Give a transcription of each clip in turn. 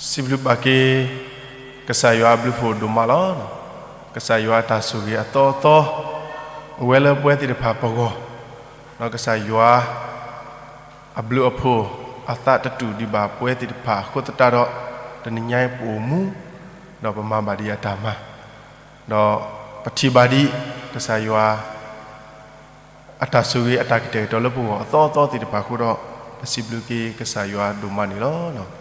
စံးဘျုးဘၣ်က့ၤ ကစၢ်ယွၤအဘျုးဖှိၣ်ဒိၣ်မးလီၤ. ကစၢ်ယွၤအတၢ်ဆိၣ်ဂ့ၤအသီအသီ အိၣ်ဝဲလၢပဝဲသ့ၣ်တဖၣ်ပဂီၢ်, ဒီးကစၢ်ယွၤအဘျုးအဖှိၣ်အသးတတူာ်ဒံးဘၣ်ပဝဲသ့ၣ်တဖၣ်အဃိသတးဒီး, တနံၤညါအံၤပအိၣ်မူ, ဒီးပမၤဘၣ်ဒံးအတၢ်မၤ, ဒီးပထံၣ်ဘၣ်ဒံး ကစၢ်ယွၤ အတၢ်ဆိၣ်ဂ့ၤအတၢ်ကတဲာ်ကတီၤလၢပဂီၢ်အသီအသီသ့ၣ်တဖၣ်အဃိဒီး, ပစံးဘျုးက့ၤကစၢ်ယွၤဒိၣ်မးန့ၣ်လီၤ.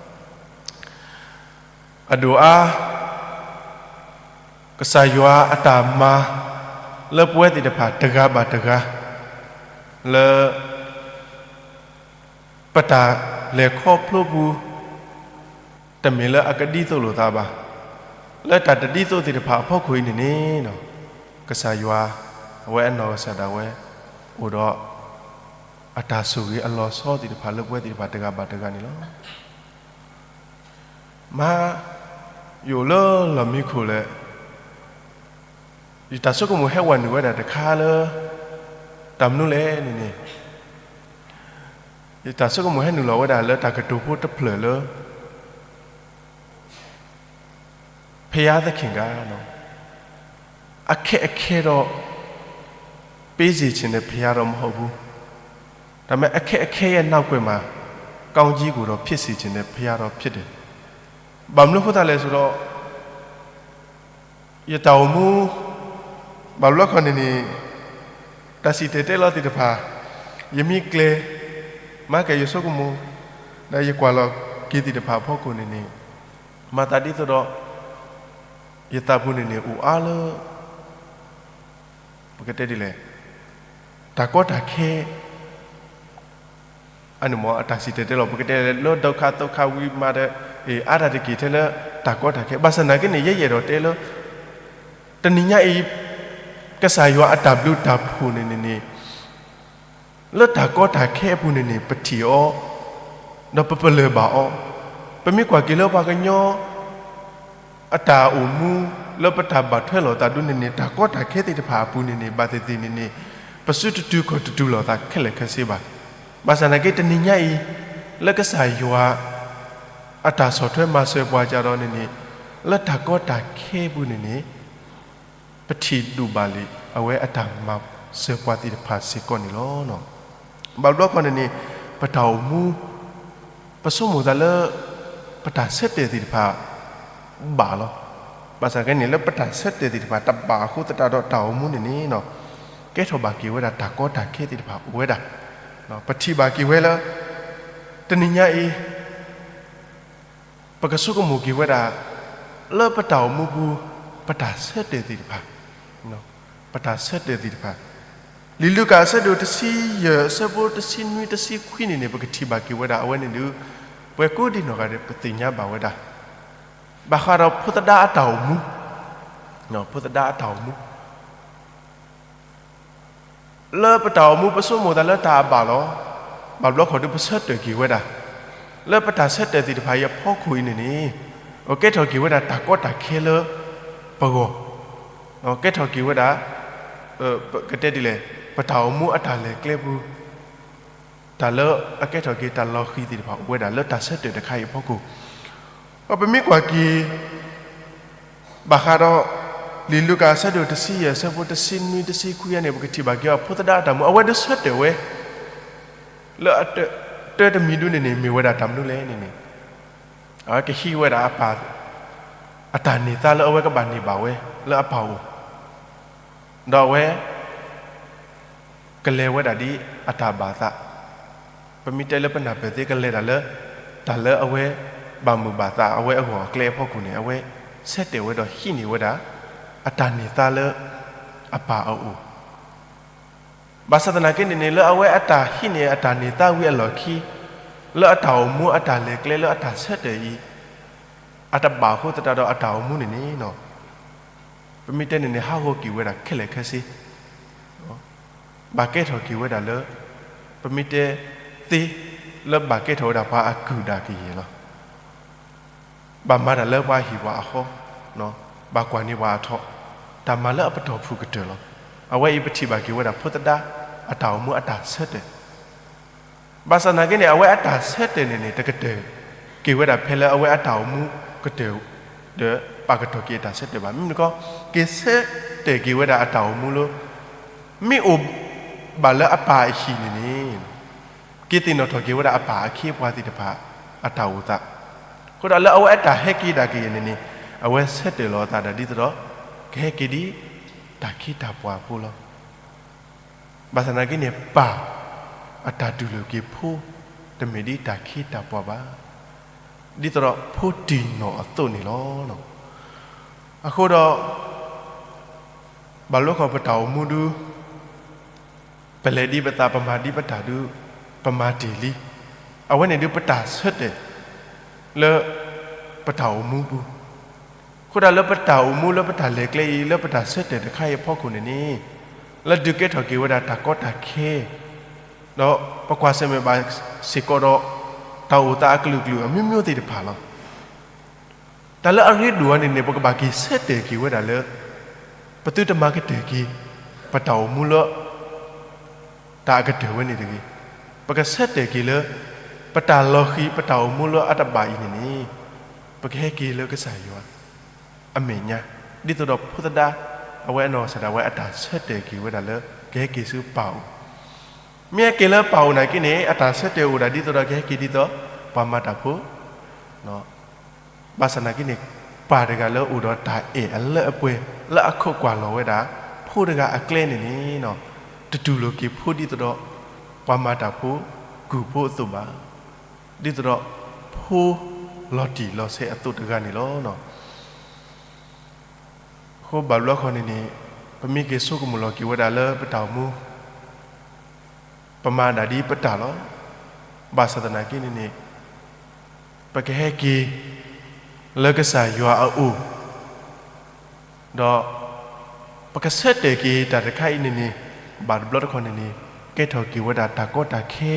အဒိၣ်အါ, ကစၢ်ယွၤအတၢ်မၤ လၢပဝဲသ့ၣ်တဖၣ်တဂၤဘၣ်တဂၤ, လၢ ပတၢ်လဲၤခီဖျိပူၤ, တမ့ၢ်လၢအကဒ်သိးလိာ်သးဘၣ်. လၢတၢ်တဒ်သိးသ့ၣ်တဖၣ်အဖီခိၣ်အံၤန့ၣ်န့ၣ်, ကစၢ်ယွၤ အဝဲအနီၢ်ကစၢ်ဒၣ်ဝဲ အိၣ်ဒီး အတၢ်ဆိၣ်ဂ့ၤအလီၤဆီသ့ၣ်တဖၣ်လၢပဝဲသ့ၣ်တဖၣ်တဂၤဘၣ်တဂၤန့ၣ်လီၤ. မါ ယအိၣ်လၢလီၢ်မံခိၣ်လဲၣ်, ယတၢ်ဆိကမိၣ်ဟဲဝဲနုာ်ဝဲဒၣ်တခါလၢ တၢ်မနုၤလဲၣ်န့ၣ်န့ၣ်, ယတၢ်ဆိကမိၣ်ဟဲနုာ်လီၤဝဲဒၣ်လၢတၢ်ကတိၤဖိတဖျၢၣ်လၢ ဘုရားသခင်က အခက်အခဲတော့ ပေးစေချင်တဲ့ဘုရားတော့မဟုတ်ဘူး, ဒါပေမဲ့ အခက်အခဲရဲ့နောက်ကွယ်မှာ ကောင်းကြီးကိုတော့ ဖြစ်စေချင်တဲ့ဘုရားတော့ဖြစ်တယ်. ဘၣ်မနုၤအဃိသတးလဲၣ်ဆိုတော့ ယတၢ်အိၣ်မူ ဘၣ်ဘျီခီန့ၣ်န့ၣ် တၢ်စံၣ်တဲၤတဲလီၤသ့ၣ်တဖၣ် ယမ့ၢ်ကျဲၤ မၤကဲယဆိကမိၣ် ဒီးယကွၢ်လီၤက့ၤသ့ၣ်တဖၣ်အဖီခိၣ်န့ၣ်န့ၣ် မၤသးဒ်သိးဒီး ယသးပူၤန့ၣ်န့ၣ် အိၣ်အါလၢ ပကတဲဒ်လဲၣ်, တၢ်ကီတၢ်ခဲ အန့ၣ်မ့ၢ်အတၢ်စံၣ်တဲၤတဲလီၤ ပကတဲလၢ ဒုက္ခသုက္ခဝိမတ္တ အါတၢ်တက့ၢ်ထဲလၢတၢ်ကီတၢ်ခဲ ဘၣ်ဆၣ်နာ်က့န့ၣ် ယဲယအဲၣ်ဒိးတဲလၢ တနံၤညါအံၤ ကစၢ်ယွၤအတၢ်ဘျုးတၢ်ဖှိၣ်န့ၣ်န့ၣ်န့ၣ် လၢတၢ်ကီတၢ်ခဲအပူၤန့ၣ်န့ၣ် ပထံၣ်အီၤ ဒီးပပလၢၢ်ဘၣ်အီၤ, ပမ့ၢ်ကွၢ်က့ၤလၢပှၤကညီ အတၢ်အိၣ်မူ လၢပတၢ်ဘၣ်ထွဲလိာ်သးဒ်န့ၣ်န့ၣ် တၢ်ကီတၢ်ခဲသ့ၣ်တဖၣ်အပူၤန့ၣ်န့ၣ် ဘၣ်သ့ၣ်သ့ၣ်န့ၣ်န့ၣ် ပစုတတုၤခီၣ်တတုၤလိာ်သးခဲလၢာ်ခဲဆ့ဘၣ်. ဘၣ်ဆၣ်နာ်က့တနံၤညါအံၤ လၢကစၢ်ယွၤ အတၢ်ဆီၣ်ထွဲမၤစၢၤပှၤကဒီးန့ၣ်န့ၣ် လၢတၢ်ကီတၢ်ခဲအပူၤန့ၣ်န့ၣ် ပထံၣ်ဒိၣ်ဘၣ်လံ အဝဲအတၢ်မၤစၢၤပှၤသ့ၣ်တဖၣ်စ့ၢ်ကီးန့ၣ်လီၤ. ဘၣ်ဘျီခီန့ၣ်န့ၣ် ပတၢ်အိၣ်မူ ပဆိကမိၣ်သးလၢ ပတၢ်ဆၢတဲာ်သ့ၣ်တဖၣ် ဘၣ်လီၤ. ဘၣ်ဆၣ်ကဲန့ၣ် လၢပတၢ်ဆၢတဲာ်သ့ၣ်တဖၣ်တဘၣ်အဃိသတးဒီးတၢ်အိၣ်မူန့ၣ်န့ၣ် ကဲထီၣ်ဘၣ်က့ၤဝဲဒၣ်တၢ်ကီတၢ်ခဲသ့ၣ်တဖၣ်အိၣ်ဝဲဒၣ်. ပထံၣ်ဘၣ်က့ၤဝဲလၢ တနံၤညါအံၤ ပကဆိကမိၣ်က့ၤဝဲဒၣ် လၢပတၢ်အိၣ်မူပူၤ ပတၢ်ဆၢတဲာ်သ့ၣ်တဖၣ်, ပတၢ်ဆၢတဲာ်သ့ၣ်တဖၣ်, လံာ်လူၤကၣ်အဆၢဒိၣ်တဆံယဲၢ် အဆၢဖိတဆံနွံ တဆံခွံန့ၣ်န့ၣ် ပကထံၣ်ဘၣ်က့ၤဝဲဒၣ်အဝဲန့ၣ်ဒီး ပှၤကိးဒံနီၢ်ဂၤဒဲး ပသ့ၣ်ညါဘၣ်ဝဲဒၣ် ဘၣ်ဃးဒီးဖိသဒါအတၢ်အိၣ်မူ, ဖိသဒါအတၢ်အိၣ်မူ လၢပတၢ်အိၣ်မူ ပဆိကမိၣ်သးလၢတၢ်အဘၣ်လီၤ. ဘၣ်ဘျီခီဒုးပဆၢတဲာ်က့ၤဝဲဒၣ်, လၢပတၢ်ဆၢတဲာ်သ့ၣ်တဖၣ်အံၤအဖီခိၣ်အံၤန့ၣ်န့ၣ်, ကဲထီၣ်က့ၤဝဲဒၣ်တၢ်ကီတၢ်ခဲလၢပဂီၢ်, ကဲထီၣ်က့ၤဝဲဒၣ် ကတဲဒ်လဲၣ်, ပတၢ်အိၣ်မူအတၢ်လဲၤကျဲပူၤ, တၢ်လၢအကဲထီၣ်က့ၤတၢ်လီၤဃံၤသ့ၣ်တဖၣ်အိၣ်ဝဲဒၣ်လၢတၢ်ဆၢတဲာ်တခါအံၤအဖီခိၣ်, ဒီးပမ့ၢ်ကွၢ်က့ၤ ဘၣ်ဃးဒီး လံာ်လူၤကၣ်အဆၢဒိၣ်တဆံယဲၢ် အဆၢဖိတဆံနွံ တဆံခွံန့ၣ် ပကထံၣ်ဘၣ်က့ၤအီၤ ဖိသဒါအတၢ်အိၣ်မူ အဝဲဒုးဆၢတဲာ်ဝဲ လၢအတၢတမံၤဒုန့ၣ်န့ၣ် မ့ၢ်ဝဲဒၣ်တၢ်မနုၤလဲၣ်န့ၣ်န့ၣ်, အဝဲကဟံးဝဲဒၣ်အပၢ် အတၢ်န့ၢ်သါလၢအဝဲကဘၣ်န့ၢ်ဘၣ်ဝဲ လၢအပၢ်အအိၣ်, ဒီးအဝဲ ကလဲၤဝဲဒၣ်ဒ်အတၢ်ဘၣ်သး, ပမ့ၢ်တဲလၢပနၢ်ပၢၢ်သ့ ကလဲၤဒၣ်လၢ တၢ်လၢအဝဲဘၣ်မုာ်ဘၣ်သး အဝဲအဂီၢ်အကျဲအဖီခိၣ်န့ၣ် အဝဲဆၢတဲာ်ဝဲဒီးဟံးန့ၢ်ဝဲဒၣ် အတၢ်န့ၢ်သါလၢအပၢ်အအိၣ်, ဘၣ်ဆၣ်သနာ်က့န့ၣ်န့ၣ် လၢအဝဲအတၢ်ဟံးန့ၢ်အတၢ်န့ၢ်သါဝံၤအလီၢ်ခံ လၢအတၢ်အိၣ်မူအတၢ်လဲၤကျဲလၢအတၢ်ဆၢတဲာ်အံၤ အတဘၣ်အဃိသတးဒီးအတၢ်အိၣ်မူန့ၣ်န့ၣ် ပမ့ၢ်တဲန့ၣ်န့ၣ် ဟးဂီၤက့ၤဝဲဒၣ်ခဲလၢာ်ခဲဆ့, ဘၣ်ကဲထီၣ်က့ၤဝဲဒၣ်လၢ ပမ့ၢ်တဲသ့ လၢဘၣ်ကဲထီၣ်ဝဲဒၣ်ပှၤအကုၢ်ဒၣ်ကယဲၢ်လီၤ. ဘၣ်မၤတၢ်လၢပှၤဟံၣ်ပှၤအဃီ, ဘၣ်ကွၢ်န့ၢ်ပှၤအထီ, တၢ်မၤလၢအပတီၢ်ဖုၣ်ကတၢၢ်လီၤ. အဝဲအံၤပထံၣ်ဘၣ်က့ၤဝဲဒၣ်ဖိသဒါ အတၢ်အိၣ်မူအတၢ်ဆၢတဲာ် ဘၣ်ဆၣ်သနာ်က့န့ၣ် အဝဲအတၢ်ဆၢတဲာ်န့ၣ်န့ၣ် တကတၢၢ်က က့ၤဝဲဒၣ်ဖဲလၢအဝဲအတၢ်အိၣ်မူကတၢၢ် ဒီးပာ်ကတီၢ်က့ၤအတၢ်ဆၢတဲာ်ဘၣ်. မ့မ့ၢ်တခီ က့ၤဆၢတဲာ်က့ၤဝဲဒၣ်အတၢ်အိၣ်မူလၢ မ့ၢ်အိၣ်ဘၣ်လၢအပၢ်အဟံၣ်န့ၣ်န့ၣ် က့ၤသ့ၣ်နီၣ်ထီၣ်က့ၤဝဲဒၣ်အပၢ်အခ့အပှၤသ့ၣ်တဖၣ်အတၢ်အိၣ်သး, အဃိဒီးလၢအဝဲအတၢ်ဟဲက့ၤဒၣ်က့ၤန့ၣ်န့ၣ် အဝဲဆၢတဲာ်လီၤအသးဒၣ်ဒ်သိးဒီး ကဟဲက့ၤဒ်တၢ်ခ့တၢ်ပှၤဖိလီၤ. ဘၣ်ဆၣ်သနာ်က့န့ၣ် ပၢ်အတၢ်တူၢ်လိာ်က့ၤဖိ တမ့ၢ်ဒ်တၢ်ခ့တၢ်ပှၤဘၣ်, ဒ်သိးဒီးဖိတံၢ်နီၢ်အသိးန့ၣ်လီၤ. အဃိဒီး ဘၣ်လိၣ်ဃီပတၢ်အိၣ်မူဒု ပလဲၤဒ်ပသး ပမၤဒ်ပတၢ်ဒု ပမၤတ့ၢ်လံ. အဝဲန့ၣ်ဒုပတၢ်ဆၢတဲာ်လၢ ပတၢ်အိၣ်မူပူၤ, အဃိဒၣ်လၢပတၢ်အိၣ်မူလၢပတၢ်လဲၤကျဲအံၤ လၢပတၢ်ဆၢတဲာ်တခါအံၤအဖီခိၣ်န့ၣ်န့ၣ် လၢဒုးကဲထီၣ်က့ၤဝဲဒၣ်တၢ်ကီတၢ်ခဲ ဒီးပကွၢ်ဆၢၣ်မဲာ်ဘၣ်စ့ၢ်ကီးဒီး တၢ်အိၣ်သးအကလုာ်ကလုာ်အမျိုးမျိုးသ့ၣ်တဖၣ်လီၤ. တၢ်လၢအရ့ဒိၣ်အီၤန့ၣ်န့ၣ် ပကဘၣ်က့ၤဆၢတဲာ်က့ၤဝဲဒၣ်လၢ ပသုတမၤကတၢၢ်က့ၤ ပတၢ်အိၣ်မူလၢ တၢ်အကတၢၢ်ဝဲန့ၣ်တဂ့ၤ. ပကဆၢတဲာ်က့ၤလၢ ပတၢ်လီၤဃံၤ ပတၢ်အိၣ်မူလၢအတဘၣ်အံၤန့ၣ်န့ၣ် ပကဟဲက့ၤလၢကစၢ်ယွၤအမဲာ်ညါ, ဒ်သိးဒီးဖိသဒါ အဝဲအနီၢ်ကစၢ်ဒၣ်ဝဲအတၢ်ဆၢတဲာ်က့ၤဝဲဒၣ်လၢ ကဟဲက့ၤဆူပၢ်အိၣ်, မ့ၢ်ဟဲက့ၤလၢပၢ်အိၣ်နာ်က့န့ၣ် အတၢ်ဆၢတဲာ်အိၣ်ဒၣ်ဒ်သိးဒီးကဟဲက့ၤဒ်သိး ပှၤမၤတၢ်ဖိ ဘၣ်ဆၣ်သနာ်က့န့ၣ် ပၢ်တဂၤလၢအိၣ်ဒီးတၢ်အဲၣ်အလၢအပှဲၤ လၢအခိးကွၢ်လီၤဝဲဒၣ် ဖိတဂၤအကျဲန့ၣ်န့ၣ် တတူၢ်လိာ်က့ၤဖိဒ်သိးဒီး ပှၤမၤတၢ်ဖိ ကုၢ်ဖိအသိးဘၣ်, ဒ်သိးဒီး ဖိလီၤတံၢ်လီၤဆဲးအသိးတဂၤန့ၣ်လီၤ. အဃိဘၣ်ဘျီဃီန့ၣ်န့ၣ် ပမ့ၢ်က့ၤဆိကမိၣ်လီၤက့ၤဝဲဒၣ်လၢပတၢ်အိၣ်မူ ပမၤဒၣ်ဒ်ပတၢ်လီၤ. ဘၣ်ဆၣ်သနာ်က့န့ၣ်န့ၣ် ပကဟဲက့ၤလၢကစၢ်ယွၤအအိၣ်, ဒီးပကဆၢတဲာ်က့ၤတၢ်တခါအံၤန့ၣ်န့ၣ် ဘၣ်တဘျီတခီၣ်န့ၣ်န့ၣ် ကဲထီၣ်က့ၤဝဲဒၣ်တၢ်ကီတၢ်ခဲ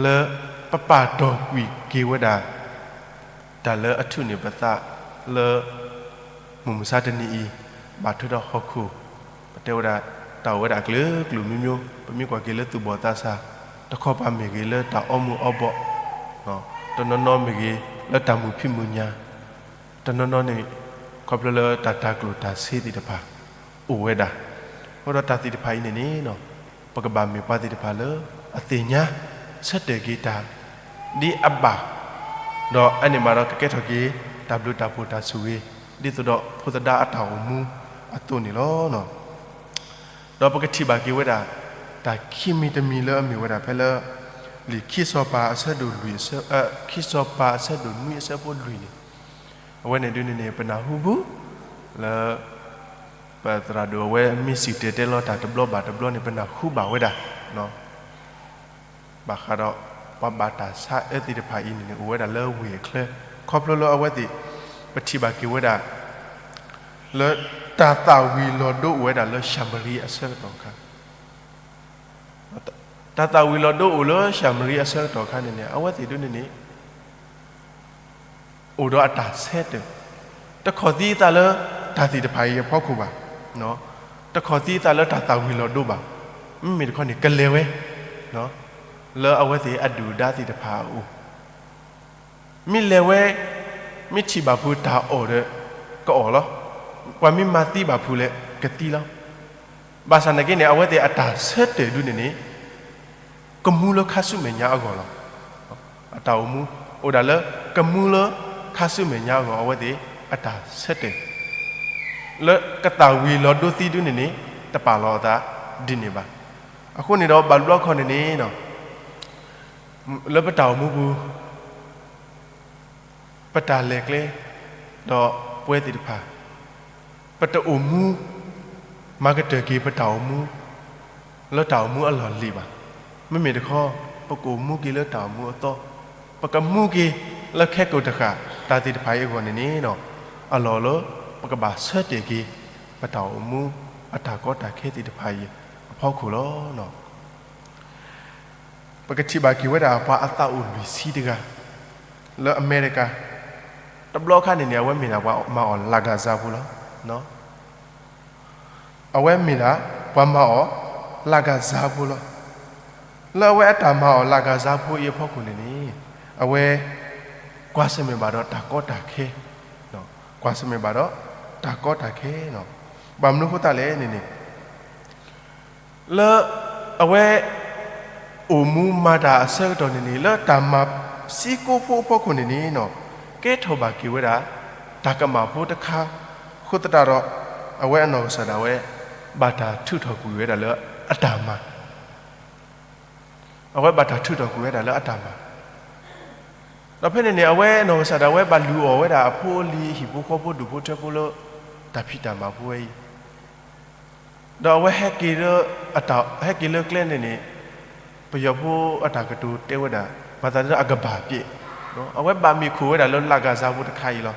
လၢပပာ်တီၢ်ကွံာ်က့ၤဝဲဒၣ် တၢ်လၢအထုးန့ၢ်ပသးလၢ မုၢ်မဆါတနံၤအံၤ ဘၣ်ထွဲဒီးဟီၣ်ခိၣ်, ပတဲဝဲဒၣ် တၢ်အိၣ်ဝဲဒၣ်အကလုာ်ကလုာ်မျိုးမျိုး, ပမ့ၢ်ကွၢ်က့ၤလၢသူၣ်ဘီၣ်သးစၢ် တခီပၤမ့ၢ်ဂ့ၤ လၢတၢ်အီမူၤအီဘီၣ်, တနီၤနီၤမ့ၢ်ဂ့ၤ လၢတၢ်မုာ်ဖံးမုာ်ညၣ်, တနီၤနီၤန့ၣ် ခီဖျိလၢတၢ်တၤကျိၣ်တၤစ့သ့ၣ်တဖၣ် အိၣ်ဝဲဒၣ်. အဃိဒီးတၢ်သ့ၣ်တဖၣ်အံၤန့ၣ်န့ၣ် ပကဘၣ်မ့ၢ်ပှၤသ့ၣ်တဖၣ်လၢအသ့ၣ်ညါ ဆၢတဲာ်က့ၤတၢ် ဒ်အဘၣ်, ဒီးအန့ၣ်မးဒီးကကဲထီၣ်က့ၤ တၢ်ဘျုးတၢ်ဖှိၣ်တၢ်ဆိၣ်ဂ့ၤ ဒ်သိးဒီးဖိသဒါအတၢ်အိၣ်မူအသိးန့ၣ်လီၤ. ဒီးပကထံၣ်ဘၣ်က့ၤဝဲဒၣ် တၢ်ခံမံၤတမံၤလၢအမ့ၢ်ဝဲဒၣ်ဖဲလၢ လံာ်ခံစီၤပၤအဆၢဒိၣ်လွံၢ်, ခံစီၤပၤအဆၢဒိၣ်နွံအဆၢဖိလွံၢ်န့ၣ်, အဝဲန့ၣ်ဒုန့ၣ်န့ၣ် ပနၢ်ဟူပူၤ လၢ ပသရၣ်ဒိၣ်အဝဲမ့ၢ်စံၣ်တဲၤတဲလီၤတၢ်တဘျီဘၣ်တဘျီန့ၣ် ပနၢ်ဟူဘၣ်ဝဲဒၣ် ဘၣ်ဃးဒီး ပှၤဘၣ်တၢ်ဆါအၢသ့ၣ်တဖၣ်အံၤန့ၣ်န့ၣ် အိၣ်ဝဲဒၣ်လၢဝ့ၢ်အချၢ, ခီဖျိလၢအဝဲသ့ၣ် ပထံၣ်ဘၣ်က့ၤဝဲဒၣ် လၢတၢ်သၣ်ဝံၤလီၤဒိအိၣ်ဝဲဒၣ်လၢၡၤမရံအဆၢကတီၢ်အခါ, တၢ်သၣ်ဝံၤလီၤဒိအိၣ်လၢၡၤမရံအဆၢကတီၢ်အခါန့ၣ်န့ၣ် အဝဲသ့ၣ်ဒုန့ၣ်န့ၣ် အိၣ်ဒီးအတၢ်ဆၢတဲာ်, တခီၣ်သံအသးလၢတၢ်သ့ၣ်တဖၣ်အံၤအဖီခိၣ်ဘၣ်, တခီၣ်သံအသးလၢတၢ်သၣ်ဝံၤလီၤဒိဘၣ်, မ့မ့ၢ်တခီန့ၣ် ကလဲၤဝဲ လၢအဝဲသ့ၣ်အဒုၣ်အဒါသ့ၣ်တဖၣ်အအိၣ်, မ့ၢ်လဲၤဝဲ မ့ၢ်ထံၣ်ဘၣ်ဖုတၢ်အီၣ်ဒီး ကအီၣ်လီၤ, ပှၤမ့ၢ်မၤသံဘၣ်ဖုလဲၣ် ကသံလီၤ. ဘၣ်ဆၣ်နာ်က့န့ၣ် အဝဲသ့ၣ်အတၢ်ဆၢတဲာ်ဒုန့ၣ်န့ၣ် ကမူလၢခါဆူမဲာ်ညါအဂီၢ်လီၤ. အတၢ်အိၣ်မူ အိၣ်ဒၣ်လၢ ကမူလၢခါဆူမဲာ်ညါအဂီၢ် အဝဲသ့ၣ်အတၢ်ဆၢတဲာ် လၢကသၣ်ဝံၤလီၤဒိသံဒုန့ၣ်န့ၣ် တပာ်လီၤအသးဒ်န့ၣ်ဘၣ်. အဃိန့ၣ်ဒီး ဘၣ်ဘျီခီန့ၣ်န့ၣ် လၢပတၢ်အိၣ်မူပူၤ ပတၢ်လဲၤကျဲ ဒီးပဝဲသ့ၣ်တဖၣ် ပတအိၣ်မူ မၤကတၢၢ်က့ၤပတၢ်အိၣ်မူ လၢတၢ်အိၣ်မူအလီၢ်လံၤဘၣ်. မ့မ့ၢ်တခီ ပကအိၣ်မူက့ၤလၢတၢ်အိၣ်မူအသီ, ပကမူက့ၤလၢခဲကိာ်တဃၣ် တၢ်သ့ၣ်တဖၣ်အံၤအဂီၢ်န့ၣ်န့ၣ် အလီၢ်လၢ ပကဘၣ်ဆၢတဲာ်က့ၤ ပတၢ်အိၣ်မူ အတၢ်ကီတၢ်ခဲသ့ၣ်တဖၣ်အံၤအဖီခိၣ်လီၤ. ပကထံၣ်ဘၣ်က့ၤဝဲဒၣ်ပှၤအသးအိၣ်လွံၢ်ဆံတဂၤ လၢအမဲရကၤ, တဘျီခါန့ၣ်န့ၣ် အဝဲမ့ၢ်ဒၣ်ပှၤမၤအီၣ်လၢ်ကၤစါဖိလီၤ. အဝဲမ့ၢ်ဒၣ်ပှၤမၤအီၣ်လၢ်ကၤစါဖိလီၤ. လၢအဝဲအတၢ်မၤအီၣ်လၢ်ကၤစါဖိအံၤအဖီခိၣ်န့ၣ်န့ၣ် အဝဲ ကွၢ်ဆၢၣ်မဲာ်ဘၣ်ဒီးတၢ်ကီတၢ်ခဲ, ကွၢ်ဆၢၣ်မဲာ်ဘၣ်ဒီးတၢ်ကီတၢ်ခဲလီၤ. ဘၣ်မနုၤအဃိသတးလဲၣ်န့ၣ်န့ၣ် လၢ အဝဲ အိၣ်မူမၤတၢ်အဆၢကတီၢ်န့ၣ်န့ၣ် လၢတၢ်မၤစ့ကိဖိအဖီခိၣ်န့ၣ်န့ၣ် ကဲထီၣ်ဘၣ်က့ၤဝဲဒၣ် တၢ်ကမၣ်ဖိတခါ, အဃိသတးဒီး အဝဲအနီၢ်ကစၢ်ဒၣ်ဝဲ ဘၣ်တၢ်ထုးထီၣ်ကွံာ်ဝဲဒၣ်လၢအတၢ်မၤ အဝဲဘၣ်တၢ်ထုးထီၣ်ကွံာ်ဝဲဒၣ်လၢအတၢ်မၤ, ဒီးဖဲန့ၣ်န့ၣ် အဝဲအနီၢ်ကစၢ်ဒၣ်ဝဲဘၣ်လုၢ်အီၣ်ဝဲဒၣ်အဖိအလံၤ ဟံၣ်ဖိဃီဖိဒူၣ်ဖိထၢဖိလၢ တၢ်ဖံးတၢ်မၤဖိဝဲအံၤ, ဒီးအဝဲဟဲက့ၤလၢ ဟဲက့ၤလၢကျဲန့ၣ်န့ၣ် ပယီၤဖိအတၢ်ကတိၤတဲဝဲဒၣ် မၤသးဒ်အကဘၣ်ပျဲး, အဝဲဘၣ်မ့ၢ်ခိၣ်ဝဲဒၣ်လၢလၢ်ကၤစါဖိတခါအံၤလီၤ.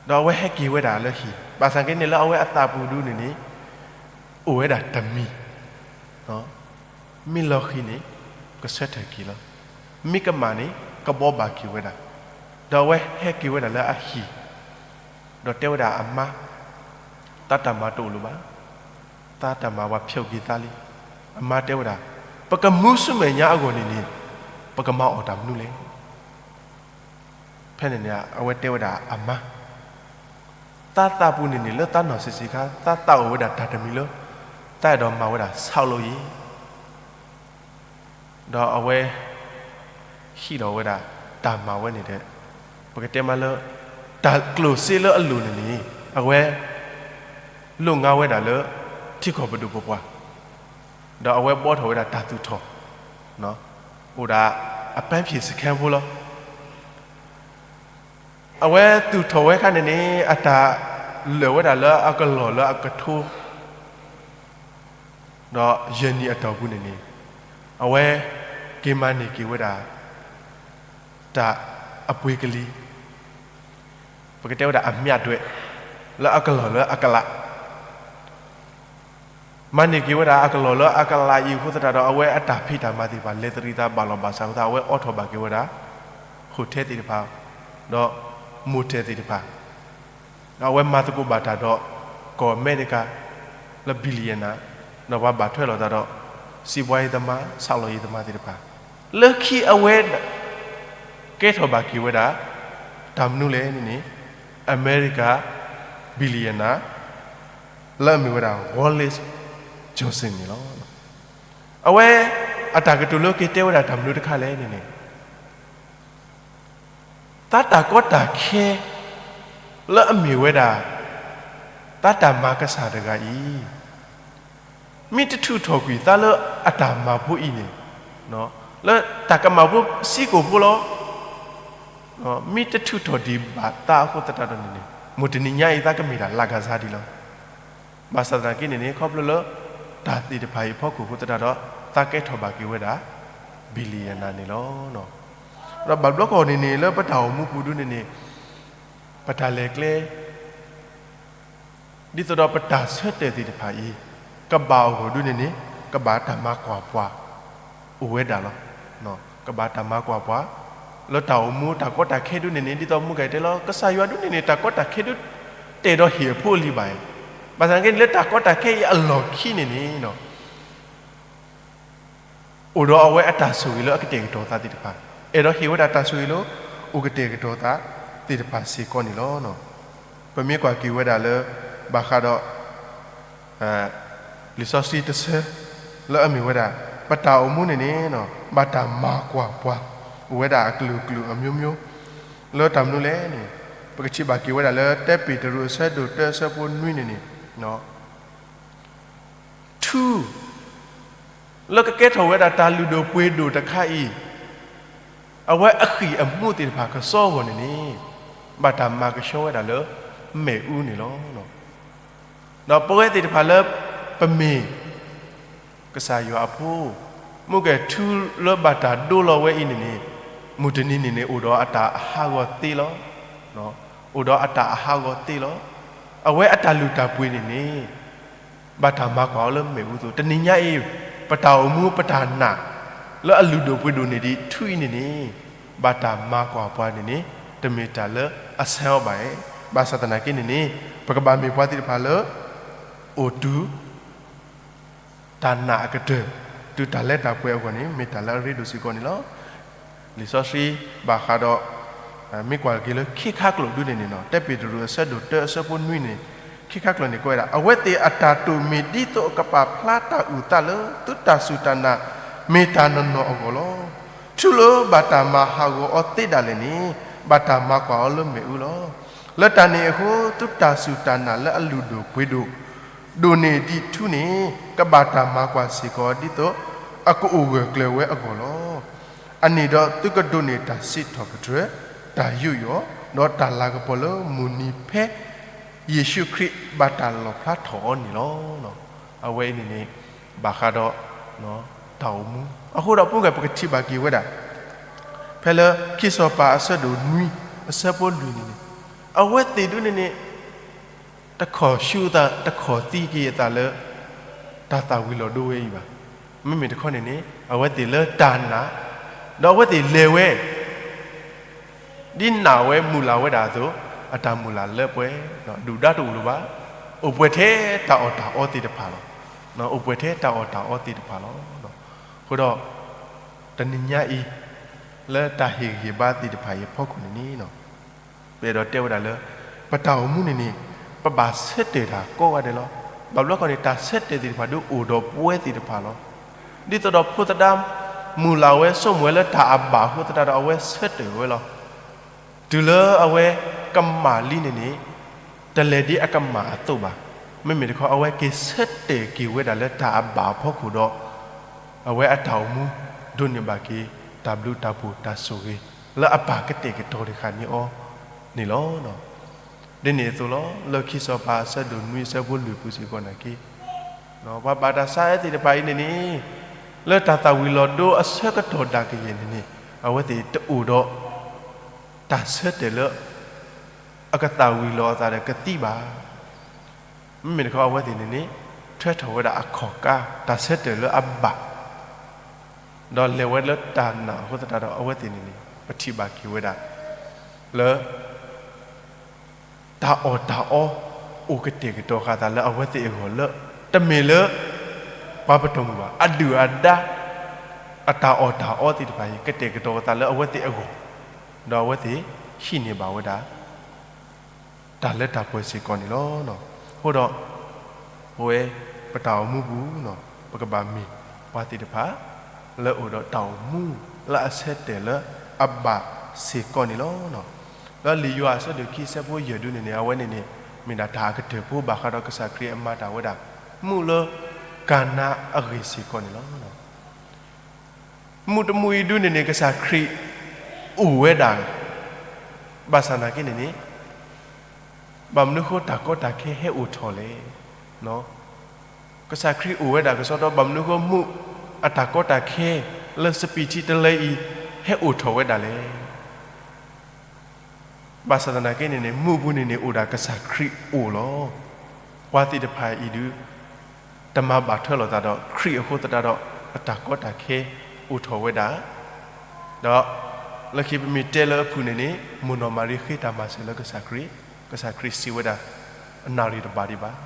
ဒီးအဝဲဟဲက့ၤဝဲဒၣ်လၢဟံၣ်, ဘၣ်ဆၣ်က့န့ၣ်လၢအဝဲအသးပူၤဒုန့ၣ်န့ၣ် အိၣ်ဝဲဒၣ်တမံၤ, မ့ၢ်လီၤဃံၤန့ၣ် ကဆၢထၢၣ်က့ၤလီၤ, မ့ၢ်ကမၣ်န့ၣ် ကဘှီဘၣ်က့ၤဝဲဒၣ်, ဒီးအဝဲဟဲက့ၤဝဲဒၣ်လၢအဟံၣ်, ဒီးတဲဝဲဒၣ်အမါ, သးတၢ်မၤတအိၣ်လၢၤဘၣ်, သးတၢ်မၤပှၤဖျိးက့ၤသးလံ, အမါတဲဝဲဒၣ်, ပကမူဆူမဲာ်ညါအဂီၢ်န့ၣ်န့ၣ် ပကမၤအီၣ်တၢ်မနုၤလဲၣ် ဖဲန့ၣ်န့ၣ် အဝဲတဲဝဲဒၣ်အမါ, သးသးပူၤန့ၣ်န့ၣ် လၢသးနီၢ်ဆံးဆံးခါ သးသးအိၣ်ဝဲဒၣ်တၢ်တမံၤလၢ သးအဲၣ်ဒိးမၤဝဲဒၣ်ဆၣ်လိအံၤ, ဒီးအဝဲ ဟံးဒီးဝဲဒၣ် တၢ်မၤဝဲန့ၣ်ဒီး ပကတဲမးလၢ တၢ်ကျိၣ်စ့လၢအလိၣ်န့ၣ်န့ၣ် အဝဲ လိၣ်ငါဝဲဒၣ်လၢ ထံကီၢ်ပဒိၣ်ပပှၢ်, ဒီးအဝဲဘှီထီၣ်ဝဲဒၣ်တၢ်သူၣ်ထီၣ်, အိၣ်ဒၣ် အပန်းဖြေစခန်းဖိလီၤ. အဝဲသူၣ်ထီၣ်ဝဲခါန့ၣ်န့ၣ် အတၢ်လၢာ်ဝဲဒၣ်လၢအကလီၢ်လၢအကထိ ဒီးယဲၢ်နံၣ်အတီၢ်ပူၤန့ၣ်န့ၣ် အဝဲက့ၤမၤန့ၢ်က့ၤဝဲဒၣ် တၢ်အပှ့ၤကလံၤ, ပကတဲဝဲဒၣ်အမျှဒွဲၣ် လၢအကလီၢ်လၢအကလး မၤန့ၢ်က့ၤဝဲဒၣ်အကလီၢ်လၢအကလးအံၤအဃိသတးဒီး အဝဲအတၢ်ဖံးတၢ်မၤသ့ၣ်တဖၣ် လဲၤသရံးသးဘၣ်လီၢ်ဘၣ်စးအဃိသတး အဝဲအိးထီၣ်ဘၣ်က့ၤဝဲဒၣ် hotel သ့ၣ်တဖၣ် ဒီး motel သ့ၣ်တဖၣ်, ဒီးအဝဲမၤသကိးဘၣ်တၢ်ဒီး ကီၢ်အမဲရကၤ လၢ billionaire ဒီးပှၤဘၣ်ထွဲလိာ်သးဒီး စံးဘှါယံၤသမား ဆၣ်လီၤယံၤသမားသ့ၣ်တဖၣ်, လၢခံအဝဲ ကဲထီၣ်ဘၣ်က့ၤဝဲဒၣ် တၢ်မနုၤလဲၣ်န့ၣ်န့ၣ် အမဲရကၤ billionaire လၢအမ့ၢ်ဝဲဒၣ် Wallace Johnson န့ၣ်လီၤ. အဝဲ အတၢ်ကတိၤလၢက့ၤတဲဝဲဒၣ်တၢ်မနုၤတခါလဲၣ်န့ၣ်န့ၣ် သးတၢ်ကီတၢ်ခဲ လၢအမ့ၢ်ဝဲဒၣ် သးတၢ်မၤကစၢ်တဂၤအံၤ မ့ၢ်တထုးထီၣ်ကွံာ်သးလၢအတၢ်မၤဖိအံၤန့ၣ် လၢတၢ်ကမၣ်ဖိစ့ၢ်ကီးဖိလီၤ. မ့ၢ်တထုးထီၣ်ဒံးဘၣ်သးအဃိသတးဒီးန့ၣ်န့ၣ် မုၢ်တနံၤညါအံၤသးကမ့ၢ်ဒၣ်လၢ်ကၤစါဒံးလီၤ. ဘၣ်ဆၣ်သနာ်က့န့ၣ်န့ၣ် ခီဖျိလၢ တၢ်သ့ၣ်တဖၣ်အံၤအဖီခိၣ်အဃိသတးဒီး သးကဲထီၣ်ဘၣ်က့ၤဝဲဒၣ် billionaire န့ၣ်လီၤ. ဒီးဘၣ်ဘျီကီၢ်န့ၣ်န့ၣ် လၢပတၢ်အိၣ်မူပူၤဒုန့ၣ်န့ၣ် ပတၢ်လဲၤကျဲ ဒ်သိးဒီးပတၢ်ဆၢတဲာ်သ့ၣ်တဖၣ်အံၤ ကဘၣ်အဂီၢ်ဒုန့ၣ်န့ၣ် ကဘၣ်တၢ်မၤကွၢ်ပှၤ အိၣ်ဝဲဒၣ်လီၤ. ကဘၣ်တၢ်မၤကွၢ်ပှၤ လၢတၢ်အိၣ်မူတၢ်ကီတၢ်ခဲဒုန့ၣ်န့ၣ် ဒ်သိးမုၢ်ဂၤတဲလီၤ ကစၢ်ယွၤဒုန့ၣ်န့ၣ် တၢ်ကီတၢ်ခဲဒု တအဲၣ်ဒိးဟ့ၣ်အဖိအလံၤဘၣ်. ဘၣ်ဆၣ်သနာ်က့န့ၣ် လၢတၢ်ကီတၢ်ခဲအံၤအလီၢ်ခံန့ၣ်န့ၣ် အိၣ်ဒီးအဝဲအတၢ်ဆိၣ်ဂ့ၤလၢအကတဲာ်ကတီၤသးသ့ၣ်တဖၣ်, အဲၣ်ဒိးဟ့ၣ်ဝဲဒၣ်တၢ်ဆိၣ်ဂ့ၤလၢ အိၣ်ကတဲာ်ကတီၤသးသ့ၣ်တဖၣ်စ့ၢ်ကီးန့ၣ်လီၤ. ပမ့ၢ်ကွၢ်က့ၤဝဲဒၣ်လၢ ဘၣ်ဃးဒီး လံာ်စီဆှံတဆၢ လၢအမ့ၢ်ဝဲဒၣ် ပတၢ်အိၣ်မူန့ၣ်န့ၣ် ဘၣ်တၢ်မၤကွၢ်ပှၤ အိၣ်ဝဲဒၣ်အကလုာ်ကလုာ်အမျိုးမျိုး လၢတၢ်မနုၤလဲၣ်န့ၣ် ပကထံၣ်ဘၣ်က့ၤဝဲဒၣ်လၢ တၢပ့းတရူးအဆၢဒိၣ်တၢအဆၢဖိနွံန့ၣ်န့ၣ် ထူ လၢကကဲထီၣ်ဝဲဒၣ်တၢ်လုၢ်ဒိၣ်ပှ့ၤဒိၣ်တခါအံၤ အဝဲအဃံၢ်အမူးသ့ၣ်တဖၣ်ကစီအဂီၢ်န့ၣ်န့ၣ် ဘၣ်တၢ်မၤကဆှီဝဲဒၣ်လၢ မ့ၣ်အူန့ၣ်လီၤ. ဒီးပဝဲသ့ၣ်တဖၣ်လၢ ပမ့ၢ် ကစၢ်ယွၤအဖိ, မ့ၢ်ကဲထူလၢဘၣ်တၢ်ဒိလီၤဝဲအံၤန့ၣ်န့ၣ် မုၢ်တနံၤန့ၣ်န့ၣ် အိၣ်ဒီးအတၢ်အဟးဂီၤသ့လီၤ. အိၣ်ဒီးအတၢ်အဟးဂီၤသ့လီၤ. အဝဲအတၢ်လုၢ်တၢ်ပှ့ၤန့ၣ်န့ၣ် ဘၣ်တၢ်မၤကွၢ်အီၤလၢမ့ၣ်အူအသိး တနံၤညါအံၤ ပတၢ်အိၣ်မူပတၢ်နာ် လၢအလုၢ်ဒိၣ်ပှ့ၤဒိၣ်န့ၢ်ဒံးထူအံၤန့ၣ်န့ၣ် ဘၣ်တၢ်မၤကွၢ်ပှၤန့ၣ်န့ၣ် တမ့ၢ်တၢ်လၢအဆဲအီၤဘၣ်. ဘၣ်ဆၣ်သနာ်က့န့ၣ်န့ၣ် ပကဘၣ်မ့ၢ်ပှၤသ့ၣ်တဖၣ်လၢ အိၣ်တုၤ တၢ်နာ်အကတၢၢ် တုၤတၢ်လၢတၢ်ပှဲၤအဂီၢ်န့ၣ် မ့ၢ်တၢ်လၢအရ့ဒိၣ်စ့ၢ်ကီးန့ၣ်လီၤ. လံာ်စီဆှံဘၣ်ဃးဒီး မ့ၢ်ကွၢ်က့ၤလၢခံခါကျိာ်ဒုန့ၣ်န့ၣ် တၢ ပ့းတရူး အဆၢဒိၣ်တၢ အဆၢဖိနွံန့ၣ် ခံခါကျိာ်န့ၣ် ကွဲးဝဲဒၣ် အဝဲသ့ၣ်အတၢ်တိာ်မ့ၢ်ဒ်သိးအကပာ်ဖျါတၢ်အုၣ်သးလၢ သုတၢ်စူၢ်တၢ်နာ် မ့ၢ်တၢ်နီၢ်နီၢ်အဂီၢ်လီၤ. ထူလၢဘၣ်တၢ်မၤဟးဂီၤအီၤသ့ဒၣ်လဲာ်န့ၣ် ဘၣ်တၢ်မၤကွၢ်အီၤလၢမ့ၣ်အူလီၤ. လၢတၢ်န့ၣ်အဃိ သုတၢ်စူၢ်တၢ်နာ်လၢအလုၢ်ဒိၣ်ပှ့ၤဒိၣ် ဒိၣ်န့ၢ်ဒံးထူန့ၣ် ကဘၣ်တၢ်မၤကွၢ်စ့ၢ်ကီးဒ်သိး အကအိၣ်ဂၢၢ်ကျၢၤဝဲအဂီၢ်လီၤ. အန့ၣ်ဒီးသုကဒိးန့ၢ်တၢ်စံးထီၣ်ပတြၢၤ, တၢ်ယူးယီၣ်, ဒီးတၢ်လၤကပီၤလၢမုၢ်နံၤဖဲ ယ့ၣ်ၡူးခရံာ်ဘၣ်တၢ်လီၣ်ဖျါထီၣ်အီၤန့ၣ်လီၤ. အဝဲအံၤန့ၣ်န့ၣ် ဘၣ်ဃးဒီး တၢ်အိၣ်မူ အဃိဒီး ပူၤကွံာ်ပကထံၣ်ဘၣ်က့ၤဝဲဒၣ် ဖဲလၢခံစီၤပၤအဆၢဒိၣ်နွံ အဆၢဖိလွံၢ်န့ၣ်န့ၣ် အဝဲသ့ၣ်ဒုန့ၣ်န့ၣ် တခီၣ်ဆူအသး တခီၣ်သံက့ၤအသးလၢ တၢ်သၣ်ဝံၤလီၤဒိဝဲအံၤဘၣ်. မ့မ့ၢ်တခီန့ၣ်န့ၣ် အဝဲသ့ၣ်လၢတၢ်နာ် ဒီးအဝဲသ့ၣ်လဲၤဝဲ ဒ်နာ်ဝဲမုၢ်လၢ်ဝဲဒၣ်အသိး အတၢ်မုၢ်လၢ်လၢပှဲၤ ဒုၣ်ဒါတအိၣ်လၢၤဘၣ်. အိၣ်ပှဲၤထဲတၢ်အီၣ်တၢ်အီသ့ၣ်တဖၣ်လီၤ. အိၣ်ပှဲၤထဲတၢ်အီၣ်တၢ်အီသ့ၣ်တဖၣ်လီၤ. အဃိဒီး တနံၤညါအံၤ လၢတၢ်ဟ့ၣ်ဂံၢ်ဘါသ့ၣ်တဖၣ်အံၤအဖီခိၣ်န့ၣ်န့ၣ် ပအဲၣ်ဒိးတဲဝဲဒၣ်လၢ ပတၢ်အိၣ်မူန့ၣ်န့ၣ် ပဘၣ်ဆၢတဲာ်တၢ်ကိးဂၤဒဲးလီၤ. ဘၣ်ဘျီခီန့ၣ် တၢ်ဆၢတဲာ်သ့ၣ်တဖၣ်ဒုအိၣ်ဒီးပဝဲသ့ၣ်တဖၣ်လီၤ. ဒ်သိးဒီးဖိသဒါ မုၢ်လၢ်ဝဲဆိကမိၣ်ဝဲလၢတၢ်အဘၣ်အဃိသတးဒီး အဝဲဆၢတဲာ်ဝဲလီၤ. တုၤလၢအဝဲကမၣ်လံန့ၣ်န့ၣ် တလဲၤဒ်အကမၣ်အသိးဘၣ်. မ့မ့ၢ်တခီ အဝဲက့ၤဆၢတဲာ်က့ၤဝဲဒၣ်လၢတၢ်အဘၣ်အဖီခိၣ်ဒီး အဝဲအတၢ်အိၣ်မူ ဒိးန့ၢ်ဘၣ်က့ၤ တၢ်ဘျုးတၢ်ဖှိၣ်တၢ်ဆိၣ်ဂ့ၤ လၢအပၢ်ကတဲာ်ကတီၤတဃၣ်န့ၢ်အီၤန့ၣ်လီၤ. ဒ်န့ၣ်အသိးလီၤ. လၢခံစီၤပၤအဆၢဒိၣ်နွံအဆၢဖိလွံၢ်ပူၤစ့ၢ်ကီးနာ်က့ ပှၤဘၣ်တၢ်ဆါဟဲသ့ၣ်တဖၣ်အံၤန့ၣ်န့ၣ် လၢတၢ်သၣ်ဝံၤလီၤဒိအဆၢကတီၢ်ဒၣ်ကယဲၢ်န့ၣ်န့ၣ် အဝဲသ့ၣ်တအိၣ်ဒီး တၢ်ဆၢတဲာ်လၢ အကသၣ်ဝံၤလီၤအသးဒီးကသံဘၣ်. မ့မ့ၢ်တခီအဝဲသ့ၣ်န့ၣ်န့ၣ် ထွဲထီၣ်ဝဲဒၣ်အခီၣ်ကါ တၢ်ဆၢတဲာ်လၢအဘၣ် ဒီးလဲၤဝဲလၢတၢ်နာ်အဃိသတးဒီး အဝဲသ့ၣ်န့ၣ်န့ၣ် ပထံၣ်ဘၣ်က့ၤဝဲဒၣ် လၢ တၢ်အီၣ်တၢ်အီ အိၣ်ကတဲာ်ကတီၤဃာ်သးလၢအဝဲသ့ၣ်အဂီၢ်လၢ တမ့ၢ်လၢ ပှၤပတီၢ်မုၢ်ဘၣ် အဒုၣ်အဒါ အတၢ်အီၣ်တၢ်အီသ့ၣ်တဖၣ်အံၤ ကတဲာ်ကတီၤအသးလၢအဝဲသ့ၣ်အဂီၢ်, ဒီးအဝဲသ့ၣ်ဟံးန့ၢ်ဘၣ်ဝဲဒၣ် တၢ်လၢတၢ်ပှဲၤစ့ၢ်ကီးန့ၣ်လီၤ. အဃိဒီး ပဝဲ ပတၢ်အိၣ်မူပူၤ ပကဘၣ်မ့ၢ်ပှၤသ့ၣ်တဖၣ် လၢအိၣ်ဒီးတၢ်အိၣ်မူ လၢအဆၢတဲာ်လၢအဘၣ်စ့ၢ်ကီးန့ၣ်လီၤ. လၢလံာ်ယိၤဟၣ်အဆၢဒိၣ်ခံဆၢဖိယဲၢ်ဒုန့ၣ်န့ၣ် အဝဲန့ၣ်န့ၣ် မ့ၢ်ဒၣ်တၢ်အကတၢၢ်ဖိဘၣ်ဃးဒီးကစၢ်ခရံာ်အမၤတၢ်ဝဲဒၣ် မူးလၢကၤနါအဂ့ၢ်စ့ၢ်ကီးန့ၣ်လီၤ. မူးတမူးအံၤဒုန့ၣ်န့ၣ် ကစၢ်ခရံာ်အိၣ်ဝဲဒၣ် ဘၣ်ဆၣ်သနာ်က့န့ၣ်န့ၣ် ဘၣ်မနုၤအဃိတၢ်ကီတၢ်ခဲဟဲအိၣ်ထီၣ်လဲၣ်. ကစၢ်ခရံာ်အိၣ်ဝဲဒၣ်ကစီဒီ ဘၣ်မနုၤအဃိမူးအတၢ်ကီတၢ်ခဲ လၢစပံးထံတလၢအံၤ ဟဲအိၣ်ထီၣ်ဝဲဒၣ်လဲၣ်. ဘၣ်ဆၣ်သနာ်က့န့ၣ်န့ၣ် မူးအပူၤန့ၣ်န့ၣ် အိၣ်ဒၣ်ကစၢ်ခရံာ်အိၣ်လီၤ. ပှၤသ့ၣ်တဖၣ်အံၤဒု တမၤဘၣ်ထွဲလိာ်သးဒီးခရံာ်အဃိသတးဒီး အတၢ်ကီတၢ်ခဲအိၣ်ထီၣ်ဝဲဒၣ် ဒီး လၢခံပမ့ၢ်တဲလၢအဖုၣ်န့ၣ်န့ၣ် မိၢ်နီၢ်မၤရံဃ့တၢ်မၤစၢၤလၢကစၢ်ခရံာ်, ကစၢ်ခရံာ်စံးဝဲဒၣ် အနၣ်ရံၣ်တဘၣ်ဒံးဘၣ်.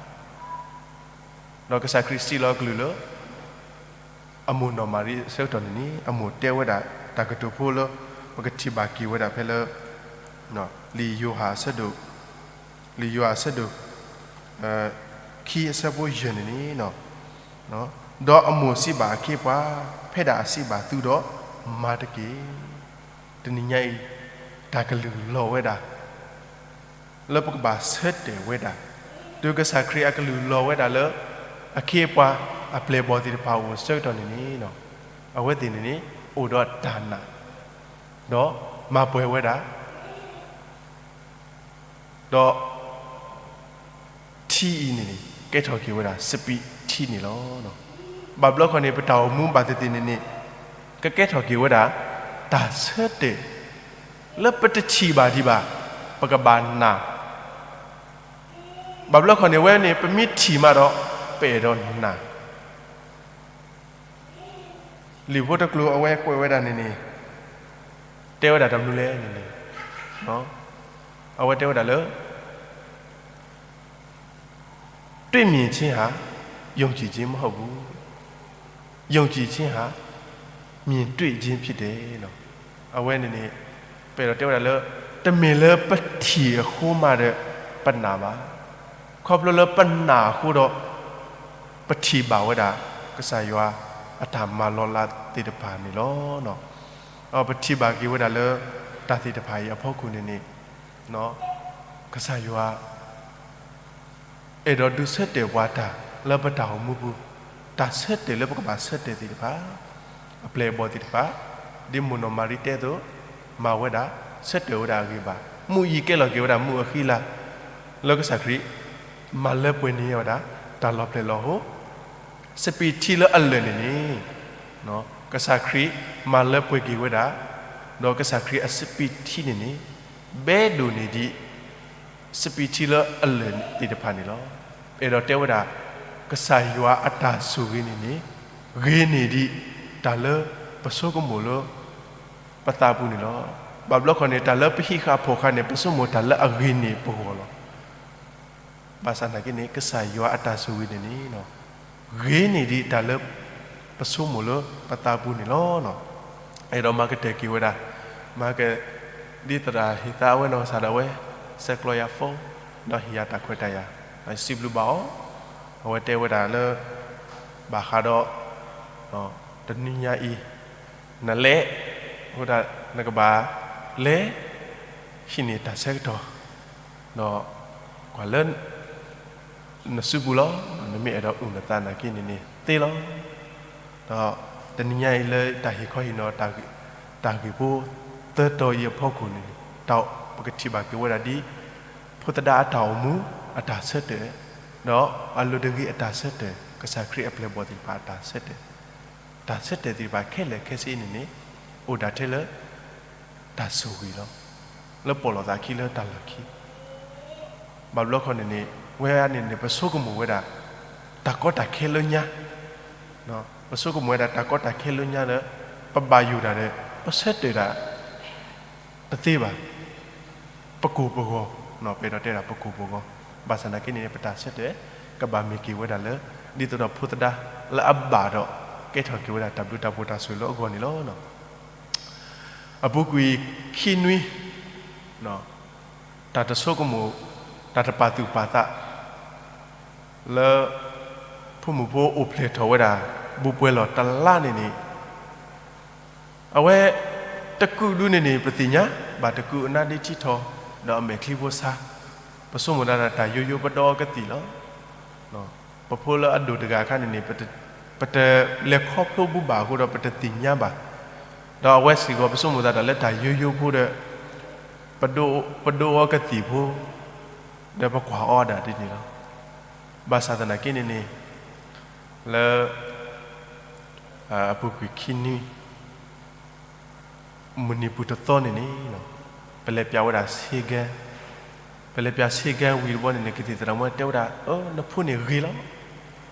ဒီးကစၢ်ခရံာ်စံးလီၤအကလုၢ်လၢ အမိၢ်နီၢ်မၤရံအဆၢကတီၢ်န့ၣ်န့ၣ် အမိၢ်တဲဝဲဒၣ်တၢ်ကတိၤဖိလၢ ပကထံၣ်ဘၣ်က့ၤဝဲဒၣ်ဖဲလၢ လံာ်ယိၤဟၣ်အဆၢဒိၣ် လံာ်ယိၤဟၣ်အဆၢဒိၣ် ခံအဆၢဖိယဲၢ်န့ၣ်န့ၣ်, ဒီးအမိၢ်စံးဘၣ်အခ့အပှၤ, ဖဲဒၣ်အစံးဘၣ်သုဒီး မၤတက့ၢ်. တနံၤညါအံၤ တၢ်ကလုၢ်လီၤဝဲဒၣ် လၢပကဘၣ်ဆၢတဲာ်ဝဲဒၣ်, တုၤကစၢ်ခရံာ်အကလုၢ်လီၤဝဲဒၣ်လၢ အခ့အပှၤ အပျဲၢ်အဘီၣ်သ့ၣ်တဖၣ်အိၣ်အဆၢကတီၢ်န့ၣ်န့ၣ်, အဝဲသ့ၣ်န့ၣ်န့ၣ် အိၣ်ဒီးတၢ်နာ် ဒီးမၤပှဲၤဝဲဒၣ် ဒီး ထံအံၤန့ၣ်န့ၣ် ကဲထီၣ်က့ၤဝဲဒၣ်စပံးထံန့ၣ်လီၤ. ဘၣ်ဘျီခီန့ၣ် ပတၢ်အိၣ်မူဘၣ်သ့ၣ်သ့ၣ်န့ၣ်န့ၣ် ကကဲထီၣ်က့ၤဝဲဒၣ် တၢ်ဆၢတဲာ် လၢပတထံၣ်ဘၣ်ဒံးဘၣ် ပကဘၣ်နာ်, ဘၣ်ဘျီခီန့ၣ် အဝဲန့ၣ် ပမ့ၢ်ထံၣ်မးဒီး ပအဲၣ်ဒိးနာ် လံာ်ဖိတကျိၤအဝဲကွဲးဝဲဒၣ်န့ၣ်န့ၣ် တဲဝဲဒၣ်တၢ်မနုၤလဲၣ်န့ၣ်န့ၣ်, အဝဲတဲဝဲဒၣ်လၢ တွေ့မြင်ခြင်းဟာ ယုံကြည်ခြင်းမဟုတ်ဘူး, ယုံကြည်ခြင်းဟာ မြင်တွေ့ခြင်းဖြစ်တယ်လီၤ. အဝဲန့ၣ်န့ၣ် ပအဲၣ်ဒိးတဲဝဲဒၣ်လၢ တမ့ၢ်လၢပထံၣ်အဃိမးဒီး ပနာ်ဘၣ်. ခီဖျိလၢပနာ်အဃိဒီး ပထံၣ်ဘၣ်ဝဲဒၣ် ကစၢ်ယွၤအတၢ်မၤလီၤလးသ့ၣ်တဖၣ်န့ၣ်လီၤ. ပထံၣ်ဘၣ်က့ၤဝဲဒၣ်လၢ တၢ်သ့ၣ်တဖၣ်အံၤအဖီခိၣ်န့ၣ်န့ၣ် ကစၢ်ယွၤ အဲၣ်ဒိးဒုးဆၢတဲာ်ပှၤတၢ်လၢပတၢ်အိၣ်မူပူၤ, တၢ်ဆၢတဲာ်လၢပကဘၣ်ဆၢတဲာ်သ့ၣ်တဖၣ်, အပျဲၢ်အဘီၣ်သ့ၣ်တဖၣ်, ဒ်မိၢ်နီၢ်မၤရံတဲအသိး, မၤဝဲဒၣ်, ဆၢတဲာ်ဝဲဒၣ်အဂ့ၢ်ဘၣ်, မုၢ်အံၤကဲလီၤက့ၤဝဲဒၣ်မုၢ်အဃံလၤ, လၢကစၢ်ခရံာ် မၤလၢပှဲၤန့ၢ်ဝဲဒၣ် တၢ်လီၤဖျဲၣ်လီၤဟိ စပံးထံလၢအလၢာ်န့ၣ်န့ၣ်, ကစၢ်ခရံာ်မၤလၢပှဲၤက့ၤဝဲဒၣ်, ဒီးကစၢ်ခရံာ်အစပံးထံန့ၣ်န့ၣ်, ဘဲဒိၣ်န့ၢ်ဒံး စပံးထံလၢအလၢာ်သ့ၣ်တဖၣ်န့ၣ်လီၤ. အဲၣ်ဒိးတဲဝဲဒၣ်, ကစၢ်ယွၤအတၢ်ဆိၣ်ဂ့ၤန့ၣ်န့ၣ်, ဂ့ၤန့ၢ်ဒံး တၢ်လၢပဆိကမိၣ်လၢ ပသးပူၤန့ၣ်လီၤ. ဘၣ်ဘျီခီန့ၣ် တၢ်လၢပဟံးဃာ်ဖိဃာ်န့ၣ် ပဆိကမိၣ်တၢ်လၢအဂ့ၤန့ၢ်ပဂီၢ်လီၤ. ဘၣ်ဆၣ်သနာ်က့န့ၣ် ကစၢ်ယွၤအတၢ်ဆိၣ်ဂ့ၤန့ၣ်န့ၣ်, ဂ့ၤန့ၢ်ဒံးတၢ်လၢ ပဆိကမိၣ်လၢပသးပူၤန့ၣ်လီၤ. အဲၣ်ဒိးမၤကတၢၢ်က့ၤဝဲဒၣ်, မၤက, ဒ်သရၣ်ဟ့ၣ်သးအဝဲနီၢ်ကစၢ်ဒၣ်ဝဲ, ဆဲးကျိးယၤ phone, ဒီးဟ့ၣ်ယၤတၢ်ခွဲးတၢ်ယာ်, ဒီးစံးဘျုးဘၣ်အီၤ, အဝဲတဲဝဲဒၣ်လၢ ဘၣ်ဃးဒီး တနံၤညါအံၤ နလဲၤ, အဃိဒၣ်နကဘၣ်လဲၤ ဟံးန့ၢ်တၢ်ဆၢကတီၢ်, ဒီးကွၢ်လၢ နစုပူၤလီၤ. နမ့ၢ်အဲၣ်ဒိးအုၣ်နသးနာ်က့န့ၣ်န့ၣ်သ့လီၤ. ဒီးတနံၤညါအံၤလၢတၢ်ဟ့ၣ်ခီဟ့ၣ်နီၤ တၢ်ဂ့ၢ်ဖိသၢတီၤအံၤအဖီခိၣ်န့ၣ်န့ၣ်, တၢ်ပကထံၣ်ဘၣ်က့ၤဝဲဒၣ်ဒ် ဖိသဒါအတၢ်အိၣ်မူအတၢ်ဆၢတဲာ်, ဒီးအလိၤတဂ့ၤအတၢ်ဆၢတဲာ်, ကစၢ်ခရံာ်အပျဲၢ်အဘီၣ်သ့ၣ်တဖၣ်အတၢ်ဆၢတဲာ်, တၢ်ဆၢတဲာ်သ့ၣ်တဖၣ်ခဲလၢာ်ခဲဆ့အံၤန့ၣ်န့ၣ်, အိၣ်ဒၣ်ထဲလၢ တၢ်ဆိၣ်ဂ့ၤလီၤ. လၢပီၣ်လိာ်သးခံလၢတၢ်လီၢ်ခံ ဘၣ်ဘျီခီန့ၣ်န့ၣ်, ဝဲန့ၣ်န့ၣ် ပဆိကမိၣ်ဝဲဒၣ် တၢ်ကီတၢ်ခဲလၢညါ, ပဆိကမိၣ်ဝဲဒၣ်တၢ်ကီတၢ်ခဲလၢညါလၢ ပဘၣ်ယိၣ်တၢ်ဒီး ပဆၢတဲာ်တၢ် တသ့ဘၣ်, ပကိၢ်ပဂီၤ, ပအဲၣ်ဒိးတဲဒၣ်ပကိၢ်ပဂီၤ, ဘၣ်ဆၣ်သနာ်က့န့ၣ် ပတၢ်ဆၢတဲာ် ကဘၣ်မ့ၢ်က့ၤဝဲဒၣ်လၢ ဒ်သိးဒီးဖိသဒါလၢအဘၣ်ဒီး ကဲထီၣ်က့ၤဝဲဒၣ်တၢ်ဘျုးတၢ်ဖှိၣ်တၢ်ဆိၣ်ဂ့ၤလၢအဂီၢ်န့ၣ်လီၤ. အပူၤကွံာ်ခံနွံ, တၢ်တဆိကမိၣ်, တၢ်တပာ်သူၣ်ပာ်သး လၢ ဖိမုၣ်ဖိအိၣ်ဖျဲၣ်ထီၣ်ဝဲဒၣ် ဘူးပွဲလီၤတလါန့ၣ်န့ၣ်, အဝဲ တကုာ်ဒုန့ၣ်န့ၣ် ပသ့ၣ်ညါဘၣ်တကုာ်အနါဒ့ထံထီၣ်, ဒီးအမဲာ်ချံဖိဆါ, ပဆိကမိၣ်သးဒီးတၢ်ယိယိပဒီအီကသံၣ်လီၤ. ပဖိလၢအဒိၣ်တဂၤအခါန့ၣ်န့ၣ် ပတလဲၤခီဖျိဘူးဘၣ်အဃိဒီးပတသ့ၣ်ညါဘၣ်, ဒီးအဝဲစ့ၢ်ကီး ပဆိကမိၣ်သးဒီးလၢတၢ်ယိယိဖိဒီး ပဒိအီကသံၣ်ဖိ, ဒီးပကွၢ်အီဒၣ်ဒ်န့ၣ်လီၤ. ဘၣ်ဆၣ်သနာ်က့န့ၣ်န့ၣ်, လၢ အပူၤကွံာ်ခံနွံ မုၢ်နံၤပူၤတသီန့ၣ်န့ၣ်, ပလဲၤပၠးဝဲဒၣ်ဆ့ကၤ, ပလဲၤပၠးဆ့ကၤဝံၤတဘျီန့ၣ်န့ၣ် ကသံၣ်သရၣ်မုၣ်တဲဝဲဒၣ်, နဖိန့ၣ်ဂ့ၤလီၤ.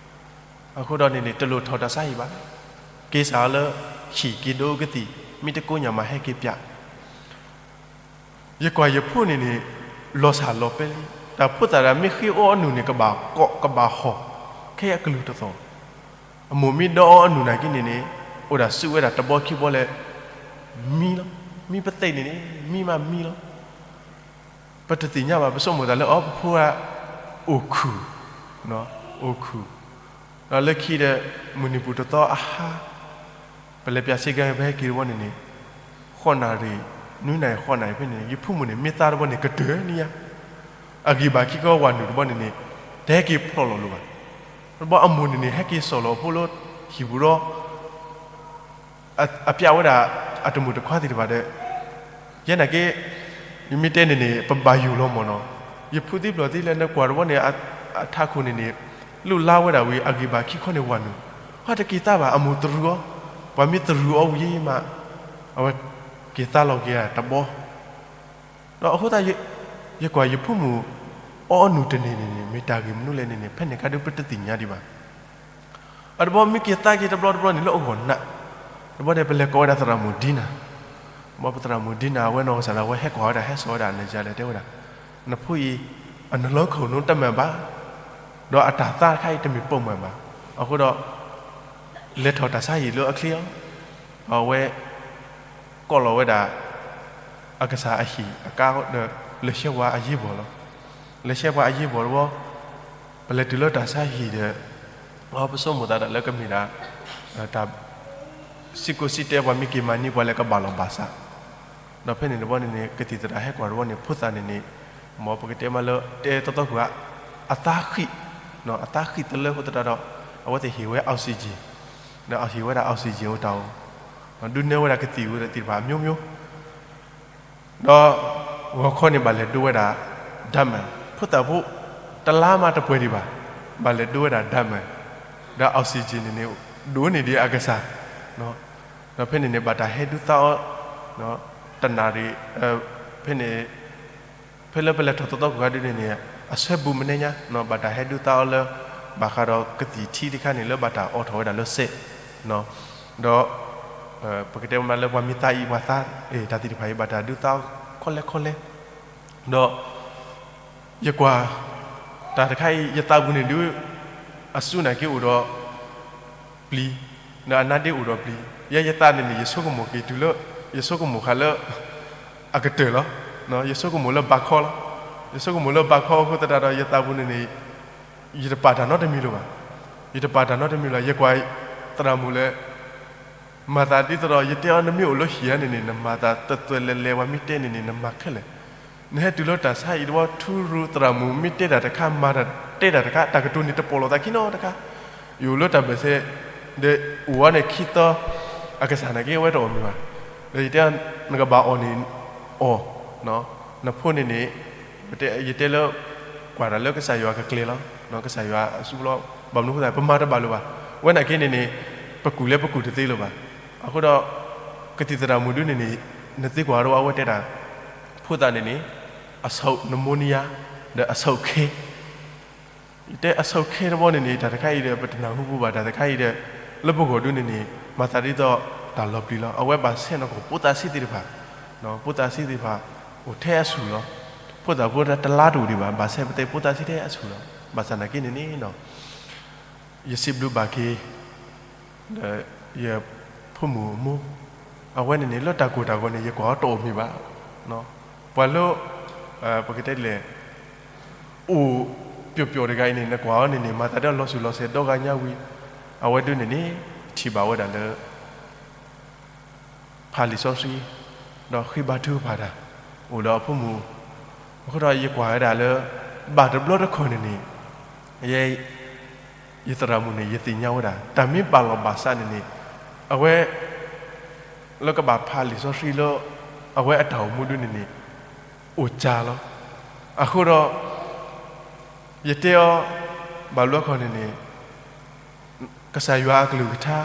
အဃိဒီးန့ၣ်န့ၣ် တလိၣ်ထီၣ်တၢ်ဆါဟံၣ်ဘၣ်, က့ၤစးအီၤလၢ ဟံၣ်က့ၤဒိကသံၣ်, မ့ၢ်တကိညၣ်မးဟဲက့ၤပၠး ယကွၢ်ယဖိန့ၣ်န့ၣ် လီၤစၢ်လီၤပဲလံ, တၢ်ဖိသၣ်တဂၤမ့ၢ်ဃ့အီအနုၢ်န့ၣ် ကဘၣ်ကိးကဘၣ်ဟီၣ်, ခဲအကလုၢ်တသီၣ်, အမိၢ်မ့ၢ်ဒီအီအနုၢ်နာ်က့န့ၣ်န့ၣ်, အိၣ်ဒၣ်စုဝဲဒၣ်တဘီခံဘီလဲၣ်, မံလီၤ, မံပသ့ၣ်န့ၣ်န့ၣ် မံမးမံလီၤ. ပတသ့ၣ်ညါဘၣ် ပဆိကမိၣ်သးလၢအီၤပဖိဧါ, အိၣ်ခုၣ်, အိၣ်ခုၣ်, ဒီးလၢခံဒီး မုၢ်နံၤပူၤတသီအဟါ ပလဲၤပၠးဆ့ကၤ ပဟဲက့ၤတဘျီန့ၣ်န့ၣ်, ဃိးနၣ်ရံၣ်, နွံနၣ်ရံၣ်ဃိးနၣ်ရံၣ်ဖဲန့ၣ်န့ၣ် ယဖိမုၣ်န့ၣ် မ့ၢ်သါတဘျီန့ၣ် ကတၢၢ်န့ၣ်ယါ, အဂံၢ်ဘၣ်ခံခီဝၤနုာ်တဘျီန့ၣ်န့ၣ်, တဟဲက့ၤဖျိးလီၤလိၤဘၣ်. တဘျီအမိၢ်န့ၣ်န့ၣ် ဟဲက့ၤစိာ်လီၤအဖိလၢ ဟံၣ်ပူၤဒီး အပျးဝဲဒၣ် အတမုာ်တခွါသ့ၣ်တဖၣ်ဒီး, ယဲနာ်က့ ယမ့ၢ်တဲန့ၣ်န့ၣ် ပဘၣ်ယိၣ်လီၤမၢ်နီၤ, ယဖုသံပျိၢ်သံလၢနကွၢ်တဘျီန့ၣ် အထးခိၣ်န့ၣ်န့ၣ် လူလါဝဲဒၣ်ဝံၤ အဂံၢ်ဘၣ်ခံခီန့ၣ်ဝၤနုာ်, ဟီတက့ၤသါဘၣ် အမိၢ်တရူးအီၤ, ပှၤမ့ၢ်တရူးအီၤဝံၤမး အဝဲက့ၤသါလီၤက့ၤတဘျီ ဒီးအဃိသတး ယကွၢ်ယဖိမုၣ် အီအနုၢ်တန့ၢ်န့ၣ်န့ၣ် မ့ၢ်တၢ်ဂ့ၢ်မနုၤလဲၣ်န့ၣ်န့ၣ် ဖဲန့ၣ်အခါဒုးပတသ့ၣ်ညါဒံးဘၣ်. အတဘျီမ့ၢ်က့ၤသါက့ၤတဘျီတဘျီန့ၣ်လၢအဂီၢ်နး, တဘျီန့ၣ် ပလဲၤကိးဝဲဒၣ်သရၣ်မုၣ်ဒံနၤ, ဘၣ်ပသရၣ်မုၣ်ဒံနၤ အဝဲနီၢ်ကစၢ်ဒၣ်ဝဲဟဲကိးဝဲဒၣ် ဟဲစိာ်ဝဲဒၣ်နယၤလဲၣ် တဲဝဲဒၣ်, နဖိအံၤ အနလီခိၣ်နူတမၤဘၣ်, ဒီးအတၢ်သါတခါအံၤတမ့ၢ်ပိာ်မုၣ်ဘၣ်, အဃိဒီး လဲၤထီၣ်တၢ်ဆါဟံၣ်လၢအချ့အီၤ, အဝဲ ကိးလီၤဝဲဒၣ် အကစၢ်အဟံၣ်အကါဒီး လဲၤဆှၢပှၤအယ့ၢ်ဘီၣ်လီၤ. လဲၤဆှၢပှၤအယ့ၢ်ဘီၣ်တဝီ, ပလဲၤတုၤလၢတၢ်ဆါဟံၣ်ဒီး ပဆိကမိၣ်သးဒၣ်လၢကမ့ၢ်ဒၣ် တၢ်စံးကိးစံးတဲ ပှၤမ့ၢ်က့ၤမၤန့ၢ်ပှၤလၢကဘၣ်လီၤဘၣ်စး, ဒီးဖဲန့ၣ်တဘျီန့ၣ်န့ၣ် ကသံၣ်သရၣ်ဟဲကွၢ်တဝီန့ၣ် ဖိသၣ်န့ၣ်န့ၣ် မ်ပကတဲမးလၢ တဲတီတီကွၢ်ဧါ, အသးဃံၣ်, အသးဃံၣ်တလၢအဃိသတးဒီး အဝဲသ့ၣ်ဟ့ၣ်ဝဲ oxygen, ဒီးဟ့ၣ်ဝဲဒၣ် oxygen အိၣ်တၢ်အိၣ်, ဒုးနဲၣ်ဝဲဒၣ်ကသံၣ်ဝဲဒၣ်သ့ၣ်တဖၣ် မျိုးမျိုး ဒီးဂီၤခီန့ၣ် ဘၣ်လဲၤဒိဝဲဒၣ် ဓာတ်မှန်, ဖိသၣ်ဖိ တလါမးတပှဲၤဒံးဘၣ်, ဘၣ်လဲၤဒိဝဲဒၣ် ဓာတ်မှန်, ဒီး oxygen န့ၣ်န့ၣ် ဒိးန့ၢ်ဒံးအကစၢ်, ဒီးဖဲန့ၣ်န့ၣ် ဘၣ်တၢ်ဟဲဒုးသးအီၤ တနၣ်ရံၣ်, ဖဲန့ၣ် ဖဲလၢပလဲၤထီၣ်သီသီကွၢ်ဒုန့ၣ်န့ၣ် အဆၢဘူးမနုၤညါ ဘၣ်တၢ်ဟဲဒုးသးအီၤလၢ ဘၣ်ဃးဒီးကသံၣ်ထံတခါန့ၣ် လၢဘၣ်တၢ်အိးထီၣ်ဝဲဒၣ်လၢစဲး, ဒီး ပကတဲမးလၢပှၤမ့ၢ်သးအံၤပှၤသး တၢ်သ့ၣ်တဖၣ်အံၤ ဘၣ်တၢ်ဒုးသးအီၤခီလဲခီလဲ, ဒီး ယကွၢ် တၢ်တခါအံၤ ယသးပူၤန့ၣ်ဒုး အစုနာ်က့အိၣ်ဒီးပျံၤ, ဒီးအနါဒ့အိၣ်ဒီးပျံၤ, ယဲယသးန့ၣ်န့ၣ် ယဆိကမိၣ်က့ၤတုၤလၢ ယဆိကမိၣ်ဃာ်လၢ အကတၢၢ်လီၤ, ယဆိကမိၣ်လၢဘးခီလီၤ, ယဆိကမိၣ်လၢဘးခီအဃိသတးဒီး ယသးပူၤန့ၣ်န့ၣ် ယတပာ်တၢ်နီတမံၤလၢၤဘၣ်, ယတပာ်တၢ်နီတမံၤလၢၤ, ယကွၢ်သရၣ်မုၣ်လၢ မၤသးဒ်သိးဒီး ယတဲအီၤနမ့ၢ်အိၣ်လၢဟံၣ်ဧါန့ၣ်န့ၣ် နမၤသးတသွဲးလဲၤလဲၤ ပှၤမ့ၢ်တဲန့ၣ်န့ၣ် နမၤခဲလၢာ်, နဟဲတုၤလၢတၢ်ဆါအံၤတဝီ ထူရူၤသရၣ်မုၣ်မ့ၢ်တဲတၢ်တခါ မၤတၢ်တဲတၢ်တခါ တၢ်ကတိၤန့ၣ်တပိာ်လိာ်သးခံနီတခါ, ယအိၣ်လၢတၢ်ဘၢၣ်စၢၤ ဒီးအိၣ်ဝဲန့ၣ်ခံသီ အကစၢ်နာ်က့အဝဲတအီၣ်မ့ၤဘၣ်, ဒီးယတဲ နကဘၣ်အီၣ်န့ၣ် အီၣ်, နဖိန့ၣ်န့ၣ် ယတဲလၢ ကွၢ်တၢ်လၢကစၢ်ယွၤကကျဲၤလီၤ, ကစၢ်ယွၤအစုပူၤလီၤ, ဘၣ်မနုၤအဃိသတး ပမၤတဘၣ်လၢၤဘၣ်, ဝဲနာ်က့န့ၣ်န့ၣ် ပကူၣ်လဲၤပကူၣ်တသ့လၢၤဘၣ်, အဃိဒီး ကသံၣ်သရၣ်မုၣ်ဒုန့ၣ်န့ၣ် နသံကွၢ်ဒီးအဝဲတဲတၢ်, ဖိသၣ်န့ၣ်န့ၣ် အဆိၣ်နမိၢ်နံယါ ဒီးအဆိၣ်ခဲ ယတဲအဆိၣ်ခဲတဘျီန့ၣ်န့ၣ် တၢ်တခါအံၤဒီး ပတနၢ်ဟူပူၤဘၣ် တၢ်တခါအံၤဒီး လၢပဂီၢ်ဒုန့ၣ်န့ၣ် မၤသးဒ်သိးတၢ်လီၤပျံၤလီၤ, အဝဲဘၣ်ဆဲးနီၢ်ကီၢ် ဖိသၣ်ဆံးသ့ၣ်တဖၣ်, ဖိသၣ်ဆံးသ့ၣ်တဖၣ် အိၣ်ထဲအဆူၣ်လီၤ, ဖိသၣ်ဖိတလါတအိၣ်ဒံးဘၣ် ဘၣ်ဆဲးပတဲဖိသၣ်ဆံးထဲအဆူၣ်လီၤ, ဘၣ်ဆၣ်နာ်က့န့ၣ်န့ၣ် ယစံးဘျုးဘၣ်က့ၤ ဒီးယဖိမုၣ်အမိၢ်, အဝဲန့ၣ်န့ၣ် လၢတၢ်ကိၢ်တၢ်ဂီၤန့ၣ် ယကွၢ်အီၤတအိၣ်မ့ၤဘၣ်, ပှၤလၢ ပကတဲလဲၣ် အိၣ်ပျီပျီတဂၤအံၤန့ၣ် နကွၢ်အီၤန့ၣ်န့ၣ် မၤသးဒ်လီၤစူၤလီၤစဲးဒီဂၤညါဝံၤ, အဝဲဒုန့ၣ်န့ၣ် ထံၣ်ဘၣ်ဝဲဒၣ်လၢ ဖးလံာ်စီဆှံ, ဒီးဃ့ဘါထုကဖၣ်တၢ် အိၣ်ဒီးအဖိမုၣ်, အဃိဒီးယကွၢ်ဝဲဒၣ်လၢ ဘၣ်တဘျီတခီၣ်န့ၣ်န့ၣ် ယဲ ယသရၣ်မုၣ်န့ၣ် ယသ့ၣ်ညါဝဲဒၣ် တၢ်မ့ၢ်ဘၣ်လီၤဘၣ်စးန့ၣ်န့ၣ် အဝဲ လၢကဘၣ်ဖးလံာ်စီဆှံလၢ အဝဲအတၢ်အိၣ်မူဒုန့ၣ်န့ၣ် အိၣ်ကၢလီၤ. အဃိဒီး ယတဲအီၤ ဘၣ်ဘျီခီၣ်န့ၣ်န့ၣ် ကစၢ်ယွၤအကလုၢ်ကထါ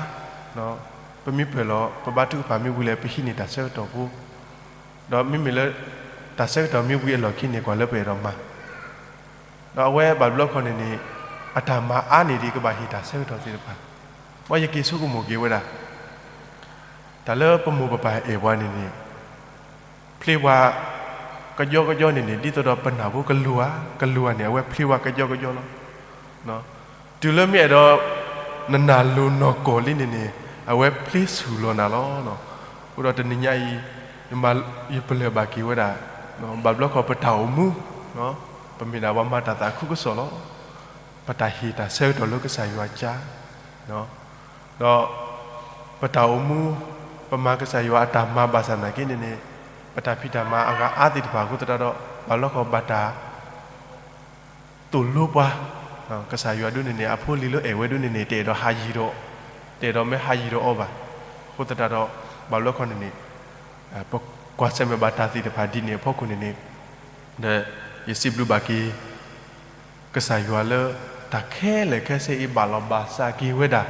ပမ့ၢ်ပၢၢ်လီၤ ပဘါထုကဖၣ်မ့ၢ်ဝံၤလၢ ပဟံးန့ၢ်တၢ်ဆၢကတီၢ်ဖိ, ဒီးမ့မ့ၢ်လၢ တၢ်ဆၢကတီၢ်မ့ၢ်ဝံၤအလီၢ်ခံန့ၣ် ကွၢ်လၢပအဲၣ်ဒိးမၤ, ဒီးအဝဲဘၣ်ဘျီခီၣ်န့ၣ်န့ၣ် အတၢ်မၤအါန့ၢ်ဒံးကဘၣ်ဟ့ၣ်တၢ်ဆၢကတီၢ်သ့ၣ်တဖၣ်, ဘၣ်ယက့ၤဆိကမိၣ်က့ၤဝဲဒၣ် တၢ်လၢပမိၢ်ပပၢ်အဲၣ်ပှၤန့ၣ်န့ၣ် ဖျ့ပှၤ ကယီကယီန့ၣ်န့ၣ် ဒ်သိးဒီးပနၢ်ဖိကလူၤဧါ ကလူၤဧါန့ၣ် အဝဲဖျ့ပှၤကယီကယီလီၤ. တုၤလၢမ့ၢ်အဲၣ်ဒိး နနၢ်လိၤနီၢ်ကီၢ်လံန့ၣ်န့ၣ် အဝဲဖျ့ဆူၣ်လီၤနၤလီၤ. အဃိဒီးတနံၤညါအံၤ ယပလၢၢ်ဘၣ်က့ၤဝဲဒၣ် ဘၣ်ဘျီခီၣ်ပတၢ်အိၣ်မူ ပမ့ၢ်ဒၣ်ပှၤမၤတၢ်သးခုကစီၣ်လီၤ. ပတၢ်ဟ့ၣ်တၢ်ဆၢကတီၢ်လၢကစၢ်ယွၤအကါ ဒီး ပတၢ်အိၣ်မူ ပမၤကစၢ်ယွၤအတၢ်မၤဘၣ်ဆၣ်နာ်က့န့ၣ်န့ၣ် ပတၢ်ဖံးတၢ်မၤအဂၤအါသ့ၣ်တဖၣ်အဃိသတးဒီး ဘၣ်ဘျီခီၣ်ဘၣ်တၢ် သိၣ်လိပှၤ ကစၢ်ယွၤဒုန့ၣ်န့ၣ် အဖိလံၤလၢအဲၣ်ဝဲဒုန့ၣ်န့ၣ် တအဲၣ်ဒိးဟးယံၤဒီး တအဲၣ်ဒိးမ့ၢ်ဟးယံၤဒီးအီၤဘၣ်. အဃိသတးဒီး ဘၣ်ဘျီခီန့ၣ်န့ၣ် ပကွၢ်ဆၢၣ်မဲာ်ဘၣ်တၢ်သ့ၣ်တဖၣ်ဒ်န့ၣ်အဖီခိၣ်န့ၣ်န့ၣ် ဒီးယစံးဘျုးဘၣ်က့ၤ ကစၢ်ယွၤလၢ တၢ်ခဲလၢာ်ခဲဆ့အံၤ ဘၣ်လီၤဘၣ်စးက့ၤဝဲဒၣ်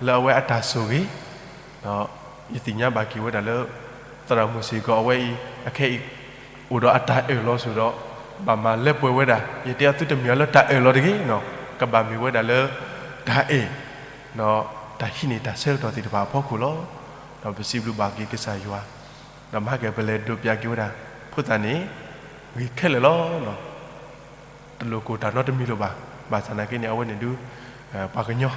လၢအဝဲအတၢ်ဆိၣ်ဂ့ၤ, ဒီးယသ့ၣ်ညါဘၣ်က့ၤဝဲဒၣ်လၢ သရၣ်မုၣ်စ့ၢ်ကီးအဝဲအံၤ အခဲအံၤ အိၣ်ဒီးအတၢ်အၢၣ်လီၤဆိၣ်ဒီး ဘၣ်မၤလၢပှဲၤဝဲဒၣ် ယတဲအီၤသုတမ့ၢ်အီၤလၢတၢ်အၢၣ်လီၤတဂ့ၤနီၤ ကဘၣ်မ့ၢ်ဝဲဒၣ်လၢ တၢ်အဲၣ် ဒီးတၢ်ဟံးန့ၢ်တၢ်ဆၢကတီၢ်သ့ၣ်တဖၣ်အဖီခိၣ်လီၤ. ဒီးပစံးဘျုးဘၣ်က့ၤကစၢ်ယွၤ ဒီးမဟါကပလဲၤဒိးပၠးက့ၤဝဲဒၣ် ဖိသၣ်န့ၣ် ဂ့ၤခဲလၢာ်လီၤ. တလိၣ်ကိၢ်တၢ်နီတမံၤလၢၤဘၣ်. ဘၣ်ဆၣ်နာ်က့န့ၣ် အဝဲန့ၣ်ဒုး ပှၤကညီ,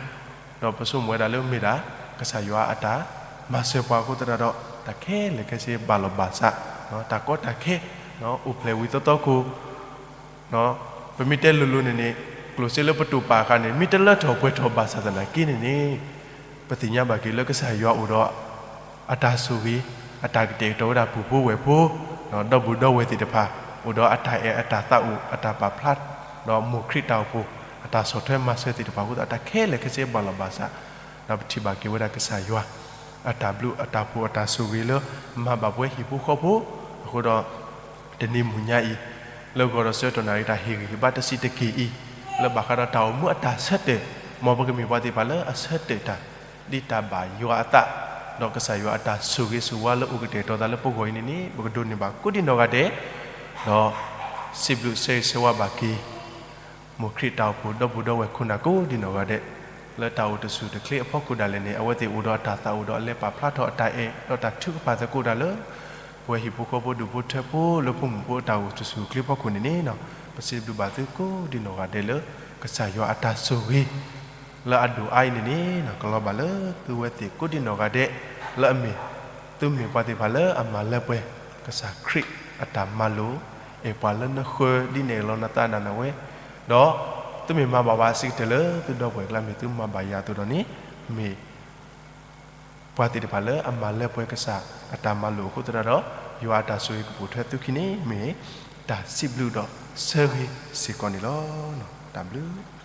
ဒီးပဆိကမိၣ်ဝဲဒၣ်လၢမ့ၢ်ဒၣ် ကစၢ်ယွၤအတၢ်မၤစၢၤပှၤအဃိသတးဒီး တၢ်ခဲလၢာ်ခဲဆ့ဘၣ်လီၤဘၣ်စး, တၢ်ကီတၢ်ခဲ အိၣ်ဖျဲၣ်ဝံၤသီသီခိၣ်, ပမ့ၢ်တဲလိၤလိၤန့ၣ်န့ၣ် ကျိၣ်စ့လၢပတိာ်ပာ်အခါန့ၣ် မ့ၢ်တလၢထီၣ်ပှဲၤထီၣ်ဘၣ်ဆၣ်သနာ်က့န့ၣ်န့ၣ် ပသ့ၣ်ညါဘၣ်က့ၤလၢကစၢ်ယွၤအိၣ်ဒီး အတၢ်ဆိၣ်ဂ့ၤ, အတၢ်ကတဲာ်ကတီၤဝဲဒၣ်ပူၤဖိဝဲၢ်ဖိ, ဒီပုၢ်ဒီဝဲၢ်သ့ၣ်တဖၣ် အိၣ်ဒီးအတၢ်အဲၣ်အတၢ်သးအိၣ် အတၢ်ပာ်ဖျါ, ဒီးမိၢ်ခရံာ်တၢ်အိၣ်ဖှိၣ် အတၢ်ဆီၣ်ထွဲမၤစၢၤသ့ၣ်တဖၣ်အဃိသတး တၢ်ခဲလၢာ်ခဲဆ့ဘၣ်လီၤဘၣ်စး, ဒီးပထံၣ်ဘၣ်က့ၤဝဲဒၣ်ကစၢ်ယွၤ အတၢ်ဘျုးအတၢ်ဖှိၣ်အတၢ်ဆိၣ်ဂ့ၤလၢ မၤဘၣ်ပဝဲဟံၣ်ဖိဃီဖိ, အဃိဒီး တနံၤမုၢ်ညါအံၤ လၢဂီၤဒီးဆၢကတီၢ်နၣ်ရံၣ်တၢ်ဟ့ၣ်ဂံၢ်ဟ့ၣ်ဘါတဆံးတက့ၢ်အံၤ လၢဘၣ်ဃးဒီးတၢ်အိၣ်မူအတၢ်ဆၢတဲာ်, မ်ပကမ့ၢ်ပှၤသ့ၣ်တဖၣ်လၢအဆၢတဲာ်တၢ် ဒ်တၢ်ဘၣ်ယွၤအသး, ဒီးကစၢ်ယွၤအတၢ်ဆိၣ်ဂ့ၤဆိၣ်ဝါလၢအိၣ်ကတဲာ်ကတီၤသးလၢပဂီၢ်အံၤန့ၣ်န့ၣ် ပကဒိးန့ၢ်ဘၣ်ကိးဒံနီၢ်ဂၤဒဲး, ဒီးစံးဘျုးဆၢဂ့ၤဆၢဝါဘၣ်က့ၤ မိၢ်ခရံာ်တၢ်အိၣ်ဖှိၣ်ဒီပုၢ်ဒီဝဲၢ်ခိၣ်နၢ်ကိးဒံနီၢ်ဂၤဒဲး, လၢတၢ်အိၣ်တဆူၣ်တချ့အဖီခိၣ်ဒၣ်လဲာ်န့ၣ် အဝဲသ့ၣ်အိၣ်ဒီးအတၢ်သးအိၣ်ဒီးအလဲၤပာ်ဖျါထီၣ်အတၢ်အဲၣ် ဒီးတၢ်ထုကဖၣ်သကိးတၢ်လၢ ပဝဲဟံၣ်ဖိဃီဖိဒူၣ်ဖိထၢဖိလၢဖိမုၣ်ဖိအတၢ်အိၣ်တဆူၣ်အိၣ်ချ့ဖီခိၣ်န့ၣ်န့ၣ်, ပစံးဘျုးဘၣ်သုကိးဒံနီၢ်ဂၤဒဲးလၢ ကစၢ်ယွၤအတၢ်ဆိၣ်ဂ့ၤ လၢအဒိၣ်အါအံၤန့ၣ်န့ၣ် ကလီၤဘၣ်လၢသုဝဲသ့ၣ်ကိးဒံနီၢ်ဂၤဒဲး, လၢအမ့ၢ် သုမ့ၢ်ပှၤသ့ၣ်တဖၣ်လၢအမၤလၢပှဲၤ ကစၢ်ခရံာ်အတၢ်မၤလိာ်, အဲၣ်ပှၤလၢနဃၢၤဒ်နအဲၣ်လီၤနသးဒၣ်နဝဲ, ဒီးသုမ့ၢ်မၤဘၣ်ဘၣ်စံးကတၢၢ်လၢသုဒီပုၢ်ဝဲၢ်အကျါ မ့ၢ်သုမၤဘၣ်ယၤအသိးဒီးန့ၣ်, မ့ၢ် ပှၤသ့ၣ်တဖၣ်လၢအမၤလၢပှဲၤကစၢ်အတၢ်မၤလိာ်အဃိသတးဒီး ယွၤအတၢ်ဆိၣ်ဂ့ၤကပိာ်ထွဲသုခံန့ၣ် မ့ၢ်တၢ်စံးဘျုးဒီးဆၢဂ့ၤစ့ၢ်ကီးန့ၣ်လီၤ. တၢ်ဘျုး